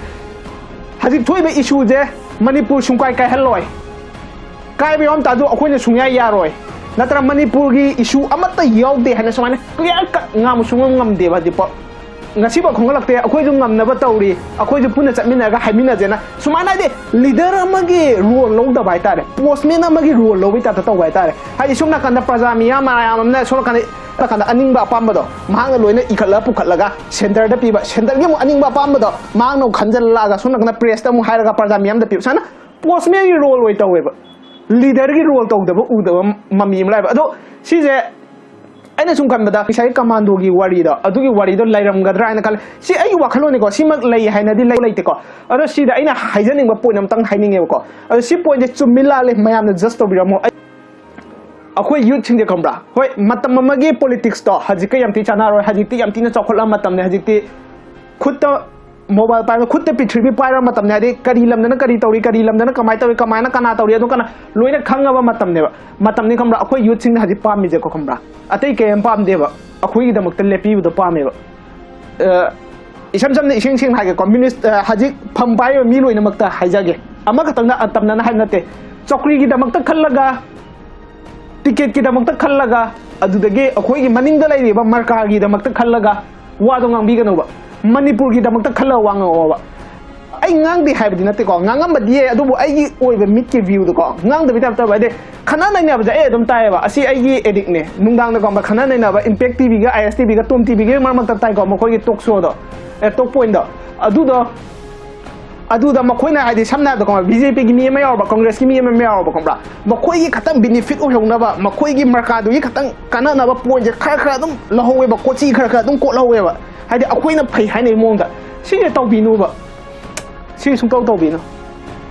ꯍꯧꯖꯤꯛ ꯊꯣꯛꯏꯕ issueꯁꯦ ꯃꯅꯤꯄꯨꯔ ꯁꯨꯡꯀꯥꯏ ꯀꯥꯏꯍꯜꯂꯣꯏ, ꯀꯥꯏꯕ ꯌꯥꯎꯔꯝ ꯇꯥꯔꯁꯨ ꯑꯩꯈꯣꯏꯅ ꯁꯨꯡꯌꯥ ꯌꯥꯔꯣꯏ, ꯅꯠꯇ꯭ꯔꯒ ꯃꯅꯤꯄꯨꯔꯒꯤ issue ꯑꯃꯠꯇ ꯌꯥꯎꯗꯦ ꯍꯥꯏꯅ ꯁꯨꯃꯥꯏꯅ clear cut ꯉꯥꯡꯕ ꯁꯨꯡꯉꯝ ꯉꯝꯗꯦꯕ ꯍꯧꯖꯤꯛꯐꯥꯎ꯫ ꯉꯁꯤꯐꯥꯎ ꯈꯪꯒꯠꯂꯛꯇꯦ꯫ ꯑꯩꯈꯣꯏꯁꯨ ꯉꯝꯅꯕ ꯇꯧꯔꯤ, ꯑꯩꯈꯣꯏꯁꯨ ꯄꯨꯟꯅ ꯆꯠꯃꯤꯟꯅꯔꯒ ꯍꯥꯏꯃꯤꯟꯅꯁꯦꯅ ꯁꯨꯃꯥꯏꯅ, ꯍꯥꯏꯗꯤ, leader ꯑꯃꯒꯤ role ꯂꯧꯗꯕ ꯍꯥꯏꯇꯥꯔꯦ, postman ꯑꯃꯒꯤ role ꯂꯧꯕꯒꯤ typeꯇ ꯇꯧꯕ ꯍꯥꯏꯇꯥꯔꯦ꯫ ꯍꯥꯏꯗꯤ, ꯁꯣꯝ ꯅꯥꯀꯟꯗ ꯄ꯭ꯔꯖꯥ ꯃꯤꯌꯥꯝ ꯃꯌꯥꯝ ꯑꯃꯅ ꯁꯣꯝ ꯅꯥꯀꯟꯗ, ꯅꯥꯀꯟꯗ ꯑꯅꯤꯡꯕ ꯑꯄꯥꯝꯕꯗꯣ ꯃꯍꯥꯛꯅ ꯂꯣꯏꯅ ꯏꯈꯠꯂꯒ ꯄꯨꯈꯠꯂꯒ centreꯗ ꯄꯤꯕ, centreꯒꯤ ꯑꯃꯨꯛ ꯑꯅꯤꯡꯕ ꯑꯄꯥꯝꯕꯗꯣ ꯃꯍꯥꯛꯅ ꯑꯃꯨꯛ ꯈꯟꯖꯜꯂꯛꯑꯒ ꯁꯣꯝ ꯅꯥꯀꯟꯗ pressꯇ ꯑꯃꯨꯛ ꯍꯥꯏꯔꯒ ꯄ꯭ꯔꯖꯥ ꯃꯤꯌꯥꯝꯗ ꯄꯤꯕ, ꯁꯨꯃꯥꯏꯅ postmanꯒꯤ role ꯑꯣꯏ ꯇꯧꯋꯦꯕ꯫ Leaderꯒꯤ role ꯇꯧꯗꯕ ꯎꯗꯕ ꯃꯃꯤ ꯑꯃ ꯂꯥꯛꯑꯦꯕ꯫ ꯑꯗꯣ ꯁꯤꯁꯦ ꯑꯩꯅ ꯁꯨꯝ ꯈꯟꯕꯗ ꯉꯁꯥꯏꯒꯤ commandoꯒꯤ ꯋꯥꯔꯤꯗꯣ, ꯑꯗꯨꯒꯤ ꯋꯥꯔꯤꯗꯣ ꯂꯩꯔꯝꯒꯗ꯭ꯔꯥ ꯍꯥꯏꯅ ꯈꯜꯂꯦ꯫ ꯁꯤ ꯑꯩꯒꯤ ꯋꯥꯈꯜꯂꯣꯟꯅꯤꯀꯣ, ꯁꯤꯃꯛ ꯂꯩ ꯍꯥꯏꯅꯗꯤ ꯂꯩ-, ꯂꯩꯇꯦꯀꯣ꯫ ꯑꯗꯣ ꯁꯤꯗ ꯑꯩꯅ ꯍꯥꯏꯖꯅꯤꯡꯕ point ꯑꯃꯇꯪ ꯍꯥꯏꯅꯤꯡꯉꯦꯕꯀꯣ꯫ ꯑꯗꯣ ꯁꯤ pointꯁꯦ ꯆꯨꯝꯃꯤ ꯂꯥꯜꯂꯤ ꯃꯌꯥꯝꯅ judge ꯇꯧꯕꯤꯔꯝꯃꯣ꯫ ꯑꯩ, ꯑꯩꯈꯣꯏ youthꯁꯤꯡꯁꯦ ꯈꯪꯕ꯭ꯔꯥ? ꯍꯣꯏ, ꯃꯇꯝ ꯑꯃꯒꯤ politicsꯇꯣ ꯍꯧꯖꯤꯛꯀ ꯌꯥꯝ ꯊꯤ ꯆꯥꯟꯅꯔꯣꯏ꯫ ꯍꯧꯖꯤꯛꯇꯤ ꯌꯥꯝ ꯊꯤꯅ ꯆꯥꯎꯈꯠꯂꯕ ꯃꯇꯝꯅꯦ꯫ ꯍꯧꯖꯤꯛꯇꯤ ꯈꯨꯠꯇ mobile ꯄꯥꯏꯕ, ꯈꯨꯠꯇ ꯄ꯭ꯔꯤꯊꯤꯕꯤ ꯄꯥꯏꯔꯕ ꯃꯇꯝꯅꯦ꯫ ꯍꯥꯏꯗꯤ ꯀꯔꯤ ꯂꯝꯗꯅ ꯀꯔꯤ ꯇꯧꯔꯤ, ꯀꯔꯤ ꯂꯝꯗꯅ ꯀꯃꯥꯏꯅ ꯇꯧꯔꯤ, ꯀꯃꯥꯏꯅ ꯀꯅꯥ ꯇꯧꯔꯤ, ꯑꯗꯨ ꯀꯅꯥ ꯂꯣꯏꯅ ꯈꯪꯉꯕ ꯃꯇꯝꯅꯦꯕ꯫ ꯃꯇꯝꯅꯤ ꯈꯪꯕ꯭ꯔꯥ? ꯑꯩꯈꯣꯏ youthꯁꯤꯡꯅ ꯍꯧꯖꯤꯛ ꯄꯥꯝꯃꯤꯁꯦꯀꯣ ꯈꯪꯕ꯭ꯔꯥ? ꯑꯇꯩ ꯀꯩꯝ ꯄꯥꯝꯗꯦꯕ꯫ ꯑꯩꯈꯣꯏꯒꯤꯗꯃꯛꯇ ꯂꯦꯞꯄꯤꯕꯗꯣ ꯄꯥꯝꯃꯦꯕ꯫ ꯑ, ꯏꯁꯝ ꯁꯝꯅ, ꯏꯁꯦꯡ ꯁꯦꯡꯅ ꯍꯥꯏꯒꯦꯀꯣ, ꯃꯤꯅꯤꯁ-, ꯑ, ꯍꯧꯖꯤꯛ ꯐꯝ ꯄꯥꯏꯕ ꯃꯤ ꯂꯣꯏꯅꯃꯛꯇ ꯍꯥꯏꯖꯒꯦ, ꯑꯃꯈꯛꯇꯪꯅ, ꯑ, ꯇꯝꯅꯅ ꯍꯥꯏꯕ ꯅꯠꯇꯦ꯫ ꯆꯧꯀ꯭ꯔꯤꯒꯤꯗꯃꯛꯇ ꯈꯜꯂꯒ, ꯇꯤꯀꯦꯠꯀꯤꯗꯃꯛꯇ ꯈꯜꯂꯒ, ꯑꯗꯨꯗꯒꯤ ꯑꯩꯈꯣꯏꯒꯤ ꯃꯅꯤꯡꯗ ꯂꯩꯔꯤꯕ ꯃꯔꯀꯥꯒꯤꯗꯃꯛꯇ ꯈꯜꯂꯒ ꯋꯥꯗꯣ ꯉꯥꯡꯕꯤꯒꯅꯨꯕ꯫ ꯃꯅꯤꯄꯨꯔꯒꯤꯗꯃꯛꯇ ꯈꯜꯂꯒ ꯋꯥ ꯉꯥꯡꯉꯛꯑꯣꯕ꯫ ꯑꯩ ꯉꯥꯡꯗꯦ ꯍꯥꯏꯕꯗꯤ ꯅꯠꯇꯦꯀꯣ, ꯉꯥꯡꯉꯝꯕꯗꯤ ꯌꯥꯏ, ꯑꯗꯨꯕꯨ ꯑꯩꯒꯤ ꯑꯣꯏꯕ ꯃꯤꯠꯀꯤ ꯚ꯭ꯌꯨꯗꯀꯣ, ꯉꯥꯡꯗꯕꯤ ꯇꯥꯏꯞ ꯇꯧꯕ ꯍꯥꯏꯗꯤ, ꯈꯠꯅ ꯅꯩꯅꯕꯁꯦ ꯑꯩ ꯑꯗꯨꯝ ꯇꯥꯏꯌꯦꯕ꯫ ꯑꯁꯤ ꯑꯩꯒꯤ ꯑꯦꯗꯤꯛꯅꯦ꯫ ꯅꯨꯡꯗꯥꯡꯗ ꯀꯣ ꯈꯠꯅ ꯅꯩꯅꯕ, ꯏꯝꯄꯦꯛ ꯇꯤꯚꯤꯒ, ꯑꯥꯏ ꯑꯦꯁ ꯇꯤꯚꯤꯒ, ꯇꯣꯝ ꯇꯤꯚꯤꯒ ꯃꯔꯛ ꯃꯔꯛꯇ ꯇꯥꯏꯀꯣ, ꯃꯈꯣꯏꯒꯤ ꯇꯣꯛ ꯁꯣꯗꯣ, ꯑꯦ, ꯇꯣꯛ ꯄꯣꯏꯟꯗꯣ꯫ ꯑꯗꯨꯗꯣ, ꯑꯗꯨꯗ ꯃꯈꯣꯏꯅ ꯍꯥꯏꯗꯤ, ꯁꯝꯅ ꯍꯥꯏꯔꯕꯗ ꯈꯪꯕ꯭ꯔꯥ, ꯕꯤ ꯖꯦ ꯄꯤꯒꯤ ꯃꯤ ꯑꯃ ꯌꯥꯎꯔꯕ, ꯀꯪꯒ꯭ꯔꯦꯁꯀꯤ ꯃꯤ ꯑꯃ ꯌꯥꯎꯔꯕ, ꯈꯪꯕ꯭ꯔꯥ, ꯃꯈꯣꯏꯒꯤ ꯈꯛꯇꯪ ꯕꯤꯅꯤꯐꯤꯠ ꯑꯣꯏꯍꯧꯅꯕ, ꯃꯈꯣꯏꯒꯤ ꯃꯔꯀꯥꯗꯨꯒꯤ ꯈꯛꯇꯪ ꯀꯥꯟꯅꯅꯕ ꯄꯣꯏꯟꯁꯦ ꯈꯔ ꯈꯔ ꯑꯗꯨꯝ ꯂꯧꯍꯧꯋꯦꯕ, ꯀꯣꯆꯤ ꯈꯔ ꯈꯔ ꯑꯗꯨꯝ ꯀꯣꯠꯍꯧꯋꯦꯕ꯫ ꯍꯥꯏꯗꯤ, ꯑꯩꯈꯣꯏꯅ ꯐꯩ ꯍꯥꯏꯅꯕꯒꯤ ꯃꯑꯣꯡꯗ꯫ ꯁꯤꯁꯦ ꯇꯧꯕꯤꯅꯨꯕ꯫ ꯁꯤ ꯁꯨꯡꯇꯧ ꯇꯧꯕꯤꯅꯨ꯫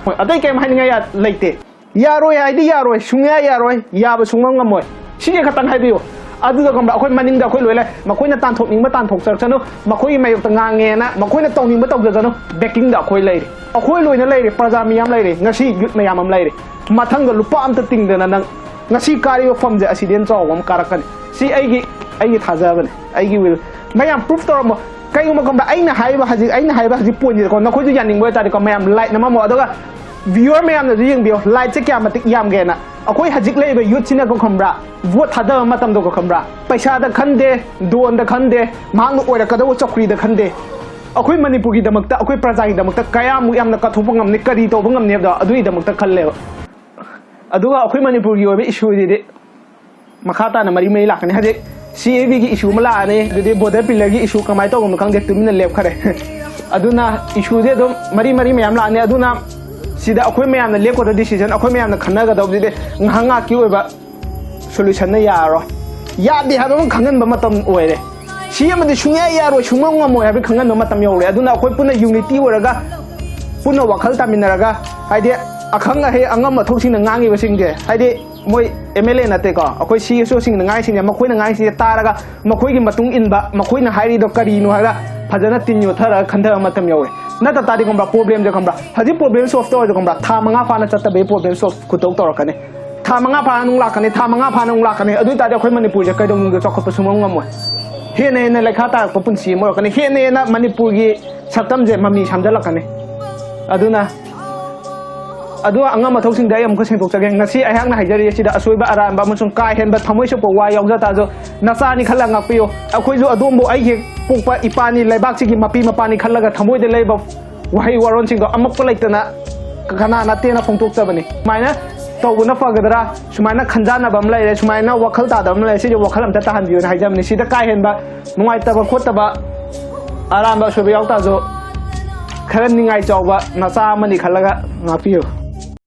ꯍꯣꯏ, ꯑꯇꯩ ꯀꯩꯝ ꯍꯥꯏꯅꯤꯡꯉꯥꯏ ꯌꯥ-, ꯂꯩꯇꯦ꯫ ꯌꯥꯔꯣꯏ ꯍꯥꯏꯗꯤ ꯌꯥꯔꯣꯏ, ꯁꯨꯡꯌꯥ ꯌꯥꯔꯣꯏ, ꯌꯥꯕ ꯁꯨꯡꯉꯝ ꯉꯝꯃꯣꯏ꯫ ꯁꯤꯁꯦ ꯈꯛꯇꯪ ꯍꯥꯏꯕꯤꯌꯨ꯫ ꯑꯗꯨꯗ ꯈꯪꯕ꯭ꯔꯥ, ꯑꯩꯈꯣꯏ ꯃꯅꯤꯡꯗ ꯑꯩꯈꯣꯏ ꯂꯣꯏ ꯂꯩ, ꯃꯈꯣꯏꯅ ꯇꯥꯟꯊꯣꯛꯅꯤꯡꯕ ꯇꯥꯟꯊꯣꯛꯆꯔꯛꯁꯅꯨ, ꯃꯈꯣꯏꯒꯤ ꯃꯥꯌꯣꯛꯇ ꯉꯥꯡꯉꯦꯅ ꯃꯈꯣꯏꯅ ꯇꯧꯅꯤꯡꯕ ꯇꯧꯖꯁꯅꯨ, ꯕꯦꯀꯤꯡꯗ ꯑꯩꯈꯣꯏ ꯂꯩꯔꯤ, ꯑꯩꯈꯣꯏ ꯂꯣꯏꯅ ꯂꯩꯔꯤ, ꯄ꯭ꯔꯖꯥ ꯃꯤꯌꯥꯝ ꯂꯩꯔꯤ, ꯉꯁꯤ ꯌꯨꯠ ꯃꯌꯥꯝ ꯑꯃ ꯂꯩꯔꯤ꯫ ꯃꯊꯪꯗ ꯂꯨꯄꯥ ꯑꯝꯇ ꯇꯤꯡꯗꯅ ꯅꯪ ꯉꯁꯤ ꯀꯥꯔꯤꯕ ꯐꯝꯁꯦ ꯑꯁꯤꯗꯤ ꯍꯦꯟꯅ ꯆꯥꯎꯕ ꯑꯃ ꯀꯥꯔꯛꯀꯅꯤ꯫ ꯁꯤ ꯑꯩꯒꯤ, ꯑꯩꯒꯤ ꯊꯥꯖꯕꯅꯦ, ꯑꯩꯒꯤ ꯋꯤꯜ꯫ ꯃꯌꯥꯝ ꯄ꯭ꯔꯨꯐ ꯇꯧꯔꯝꯃꯣ꯫ ꯀꯩꯒꯨꯝꯕ ꯈꯪꯕ꯭ꯔꯥ, ꯑꯩꯅ ꯍꯥꯏꯔꯤꯕ ꯍꯧꯖꯤꯛ, ꯑꯩꯅ ꯍꯥꯏꯔꯤꯕ ꯍꯧꯖꯤꯛ ꯄꯣꯏꯟꯁꯤꯗꯀꯣ, ꯅꯈꯣꯏꯁꯨ ꯌꯥꯅꯤꯡꯕ ꯑꯣꯏꯇꯥꯔꯗꯤꯀꯣ, ꯃꯌꯥꯝ ꯂꯥꯏꯛ ꯅꯝꯃꯝꯃꯣ꯫ ꯑꯗꯨꯒ ꯚ꯭ꯌꯨꯋꯔ ꯃꯌꯥꯝꯅꯁꯨ ꯌꯦꯡꯕꯤꯌꯣ, ꯂꯥꯏꯛꯁꯦ ꯀꯌꯥ ꯃꯇꯤꯛ ꯌꯥꯝꯒꯦꯅ꯫ ꯑꯩꯈꯣꯏ ꯍꯧꯖꯤꯛ ꯂꯩꯔꯤꯕ ꯌꯨꯠꯁꯤꯅꯀꯣ ꯈꯪꯕ꯭ꯔꯥ, ꯚꯣꯠ ꯊꯥꯗꯕ ꯃꯇꯝꯗꯀꯣ ꯈꯪꯕ꯭ꯔꯥ, ꯄꯩꯁꯥꯗ ꯈꯟꯗꯦ, ꯗꯣꯟꯗ ꯈꯟꯗꯦ, ꯃꯍꯥꯛꯅ ꯑꯣꯏꯔꯛꯀꯗꯧꯕ ꯆꯧꯀ꯭ꯔꯤꯗ ꯈꯟꯗꯦ, ꯑꯩꯈꯣꯏ ꯃꯅꯤꯄꯨꯔꯒꯤꯗꯃꯛꯇ, ꯑꯩꯈꯣꯏ ꯄ꯭ꯔꯖꯥꯒꯤꯗꯃꯛꯇ ꯀꯌꯥꯃꯨꯛ ꯌꯥꯝꯅ ꯀꯠꯊꯣꯛꯄ ꯉꯝꯅꯤ, ꯀꯔꯤ ꯇꯧꯕ ꯉꯝꯅꯤ ꯍꯥꯏꯕꯗꯣ ꯑꯗꯨꯒꯤꯗꯃꯛꯇ ꯈꯜꯂꯦꯕ꯫ ꯑꯗꯨꯒ ꯑꯩꯈꯣꯏ ꯃꯅꯤꯄꯨꯔꯒꯤ ꯑꯣꯏꯕ ꯏꯁꯨꯁꯤꯗꯤ ꯃꯈꯥ ꯇꯥꯅ ꯃꯔꯤ ꯃꯔꯤ ꯂꯥꯛꯀꯅꯤ꯫ ꯍꯧꯖꯤꯛ ꯁꯤ ꯑꯦ ꯕꯤꯒꯤ ꯏꯁꯨ ꯑꯃ ꯂꯥꯛꯑꯅꯤ, ꯑꯗꯨꯗꯤ ꯕꯣꯔꯗꯔ ꯄꯤꯂꯔꯒꯤ ꯏꯁꯨ ꯀꯃꯥꯏꯅ ꯇꯧꯕꯅꯣ ꯈꯪꯗꯦ, ꯇꯨꯃꯤꯟꯅ ꯂꯦꯞꯈꯔꯦ꯫ ꯑꯗꯨꯅ ꯏꯁꯨꯁꯦ ꯑꯗꯨꯝ ꯃꯔꯤ ꯃꯔꯤ ꯃꯌꯥꯝ ꯂꯥꯛꯑꯅꯤ꯫ ꯑꯗꯨꯅ ꯁꯤꯗ ꯑꯩꯈꯣꯏ ꯃꯌꯥꯝꯅ ꯂꯦꯞꯀꯗꯕ ꯗꯤꯁꯤꯖꯟ, ꯑꯩꯈꯣꯏ ꯃꯌꯥꯝꯅ ꯈꯟꯅꯒꯗꯕꯗꯨꯗꯤ ꯉꯥꯏꯍꯥꯛ ꯉꯥꯏꯍꯥꯛꯀꯤ ꯑꯣꯏꯕ ꯁꯣꯂꯨꯁꯟꯅ ꯌꯥꯔꯔꯣꯏ꯫ ꯌꯥꯗꯦ ꯍꯥꯏꯕ ꯑꯃ ꯈꯪꯍꯟꯕ ꯃꯇꯝ ꯑꯣꯏꯔꯦ꯫ ꯁꯤ ꯑꯃꯗꯤ ꯁꯨꯡꯌꯥ ꯌꯥꯔꯣꯏ, ꯁꯨꯡꯉꯝ ꯉꯝꯃꯣꯏ ꯍꯥꯏꯕ ꯈꯪꯍꯟꯕ ꯃꯇꯝ ꯌꯧꯔꯦ꯫ ꯑꯗꯨꯅ ꯑꯩꯈꯣꯏ ꯄꯨꯟꯅ ꯌꯨꯅꯤꯇꯤ ꯑꯣꯏꯔꯒ, ꯄꯨꯟꯅ ꯋꯥꯈꯜ ꯇꯥꯃꯤꯟꯅꯔꯒ, ꯍꯥꯏꯗꯤ ꯑꯈꯪ ꯑꯍꯩ ꯑꯉꯝ ꯑꯊꯧꯁꯤꯡꯅ ꯉꯥꯡꯉꯤꯕꯁꯤꯡꯁꯦ, ꯍꯥꯏꯗꯤ ꯃꯣꯏ ꯑꯦꯝ ꯑꯦꯜ ꯑꯦ ꯅꯠꯇꯦꯀꯣ, ꯑꯩꯈꯣꯏ ꯁꯤ ꯑꯦꯁ ꯑꯣꯁꯤꯡꯅ ꯉꯥꯡꯉꯤꯁꯤꯡꯁꯦ, ꯃꯈꯣꯏꯅ ꯉꯥꯡꯉꯤꯁꯤꯡꯁꯦ ꯇꯥꯔꯒ, ꯃꯈꯣꯏꯒꯤ ꯃꯇꯨꯡ ꯏꯟꯕ, ꯃꯈꯣꯏꯅ ꯍꯥꯏꯔꯤꯗꯣ ꯀꯔꯤꯅꯣ ꯍꯥꯏꯔꯒ ꯐꯖꯅ ꯇꯤꯟ ꯌꯣꯠꯊꯔꯒ ꯈꯟꯊꯕ ꯃꯇꯝ ꯌꯧꯔꯦ꯫ ꯅꯠꯇ ꯇꯥꯔꯗꯤ ꯈꯪꯕ꯭ꯔꯥ, ꯄ꯭ꯔꯣꯕ꯭ꯂꯦꯝꯁꯦ ꯈꯪꯕ꯭ꯔꯥ, ꯍꯧꯖꯤꯛ ꯄ꯭ꯔꯣꯕ꯭ꯂꯦꯝ ꯁꯣꯜꯕ ꯇꯧꯔꯁꯨ ꯈꯪꯕ꯭ꯔꯥ, ꯊꯥ ꯃꯉꯥ ꯐꯥꯅ ꯆꯠꯇꯕꯒꯤ ꯄ꯭ꯔꯣꯕ꯭ꯂꯦꯝ ꯁꯣꯜꯕ ꯈꯨꯇꯧ ꯇꯧꯔꯛꯀꯅꯤ꯫ ꯊꯥ ꯃꯉꯥ ꯐꯥꯅ ꯑꯃꯨꯛ ꯂꯥꯛꯀꯅꯤ, ꯊꯥ ꯃꯉꯥ ꯐꯥꯅ ꯑꯃꯨꯛ ꯂꯥꯛꯀꯅꯤ꯫ ꯑꯗꯨ ꯑꯣꯏ ꯇꯥꯔꯗꯤ ꯑꯩꯈꯣꯏ ꯃꯅꯤꯄꯨꯔꯁꯦ ꯀꯩꯗꯧꯅꯨꯡꯗ ꯆꯥꯎꯈꯠꯄ ꯁꯨꯡꯉꯝ ꯉꯝꯃꯣꯏ꯫ ꯍꯦꯟꯅ ꯍꯦꯟꯅ ꯂꯩꯈꯥ ꯇꯥꯔꯛꯄ ꯄꯨꯟꯁꯤ ꯑꯃ ꯑꯣꯏꯔꯛꯀꯅꯤ꯫ ꯍꯦꯟꯅ ꯍꯦꯟꯅ ꯃꯅꯤꯄꯨꯔꯒꯤ ꯁꯛꯇꯝꯁꯦ ꯃꯃꯤ ꯁꯥꯝꯖꯜꯂꯛꯀꯅꯤ꯫ ꯑꯗꯨꯅ ꯑꯗꯨ ꯑꯉꯝ ꯑꯊꯧꯁꯤꯡꯗ ꯑꯩ ꯑꯃꯨꯛꯀ ꯁꯦꯡꯗꯣꯛꯆꯒꯦ꯫ ꯉꯁꯤ ꯑꯩꯍꯥꯛꯅ ꯍꯥꯏꯖꯔꯤꯁꯤꯗ ꯑꯁꯣꯏꯕ ꯑꯔꯥꯟꯕ ꯑꯃꯁꯨꯡ ꯀꯥ ꯍꯦꯟꯕ ꯊꯃꯣꯏ ꯁꯣꯛꯄ ꯋꯥ ꯌꯥꯎꯖ ꯇꯥꯔꯁꯨ, ꯅꯆꯥꯅꯤ ꯈꯜꯂꯒ ꯉꯥꯛꯄꯤꯌꯨ꯫ ꯑꯩꯈꯣꯏꯁꯨ ꯑꯗꯣꯝꯕꯨ ꯑꯩꯒꯤ ꯍꯦꯛ ꯄꯣꯛꯄ ꯏꯄꯥꯅꯤ, ꯂꯩꯕꯥꯛꯁꯤꯒꯤ ꯃꯄꯤ ꯃꯄꯥꯅꯤ ꯈꯜꯂꯒ ꯊꯃꯣꯏꯗ ꯂꯩꯕ ꯋꯥꯍꯩ ꯋꯥꯔꯣꯟꯁꯤꯡꯗꯣ ꯑꯃꯛꯄ ꯂꯩꯇꯅ ꯀꯅꯥ ꯅꯠꯇꯦꯅ ꯐꯣꯡꯗꯣꯛꯆꯕꯅꯤ꯫ ꯁꯨꯃꯥꯏꯅ ꯇꯧꯕꯅ ꯐꯒꯗ꯭ꯔꯥ, ꯁꯨꯃꯥꯏꯅ ꯈꯟꯖꯥꯟꯅꯕ ꯑꯃ ꯂꯩꯔꯦ, ꯁꯨꯃꯥꯏꯅ ꯋꯥꯈꯜ ꯇꯥꯗꯕ ꯑꯃ ꯂꯩꯔꯦ, ꯁꯤꯁꯦ ꯋꯥꯈꯜ ꯑꯝꯇ ꯇꯥꯍꯟꯕꯤꯌꯨꯅ ꯍꯥꯏꯖꯕꯅꯤ꯫ ꯁꯤꯗ ꯀꯥ ꯍꯦꯟꯕ ꯅꯨꯡꯉꯥꯏꯇꯕ ꯈꯣꯠꯇꯕ ꯑꯔꯥꯟꯕ ꯑꯁꯣꯏꯕ ꯌꯥꯎ ꯇꯥꯔꯁꯨ ꯈꯔ ꯅꯤꯡꯉꯥꯏ ꯆꯥꯎꯕ ꯅꯆꯥ ꯑꯃꯅꯤ ꯈꯜꯂꯒ ꯉꯥꯛꯄꯤꯌꯨ꯫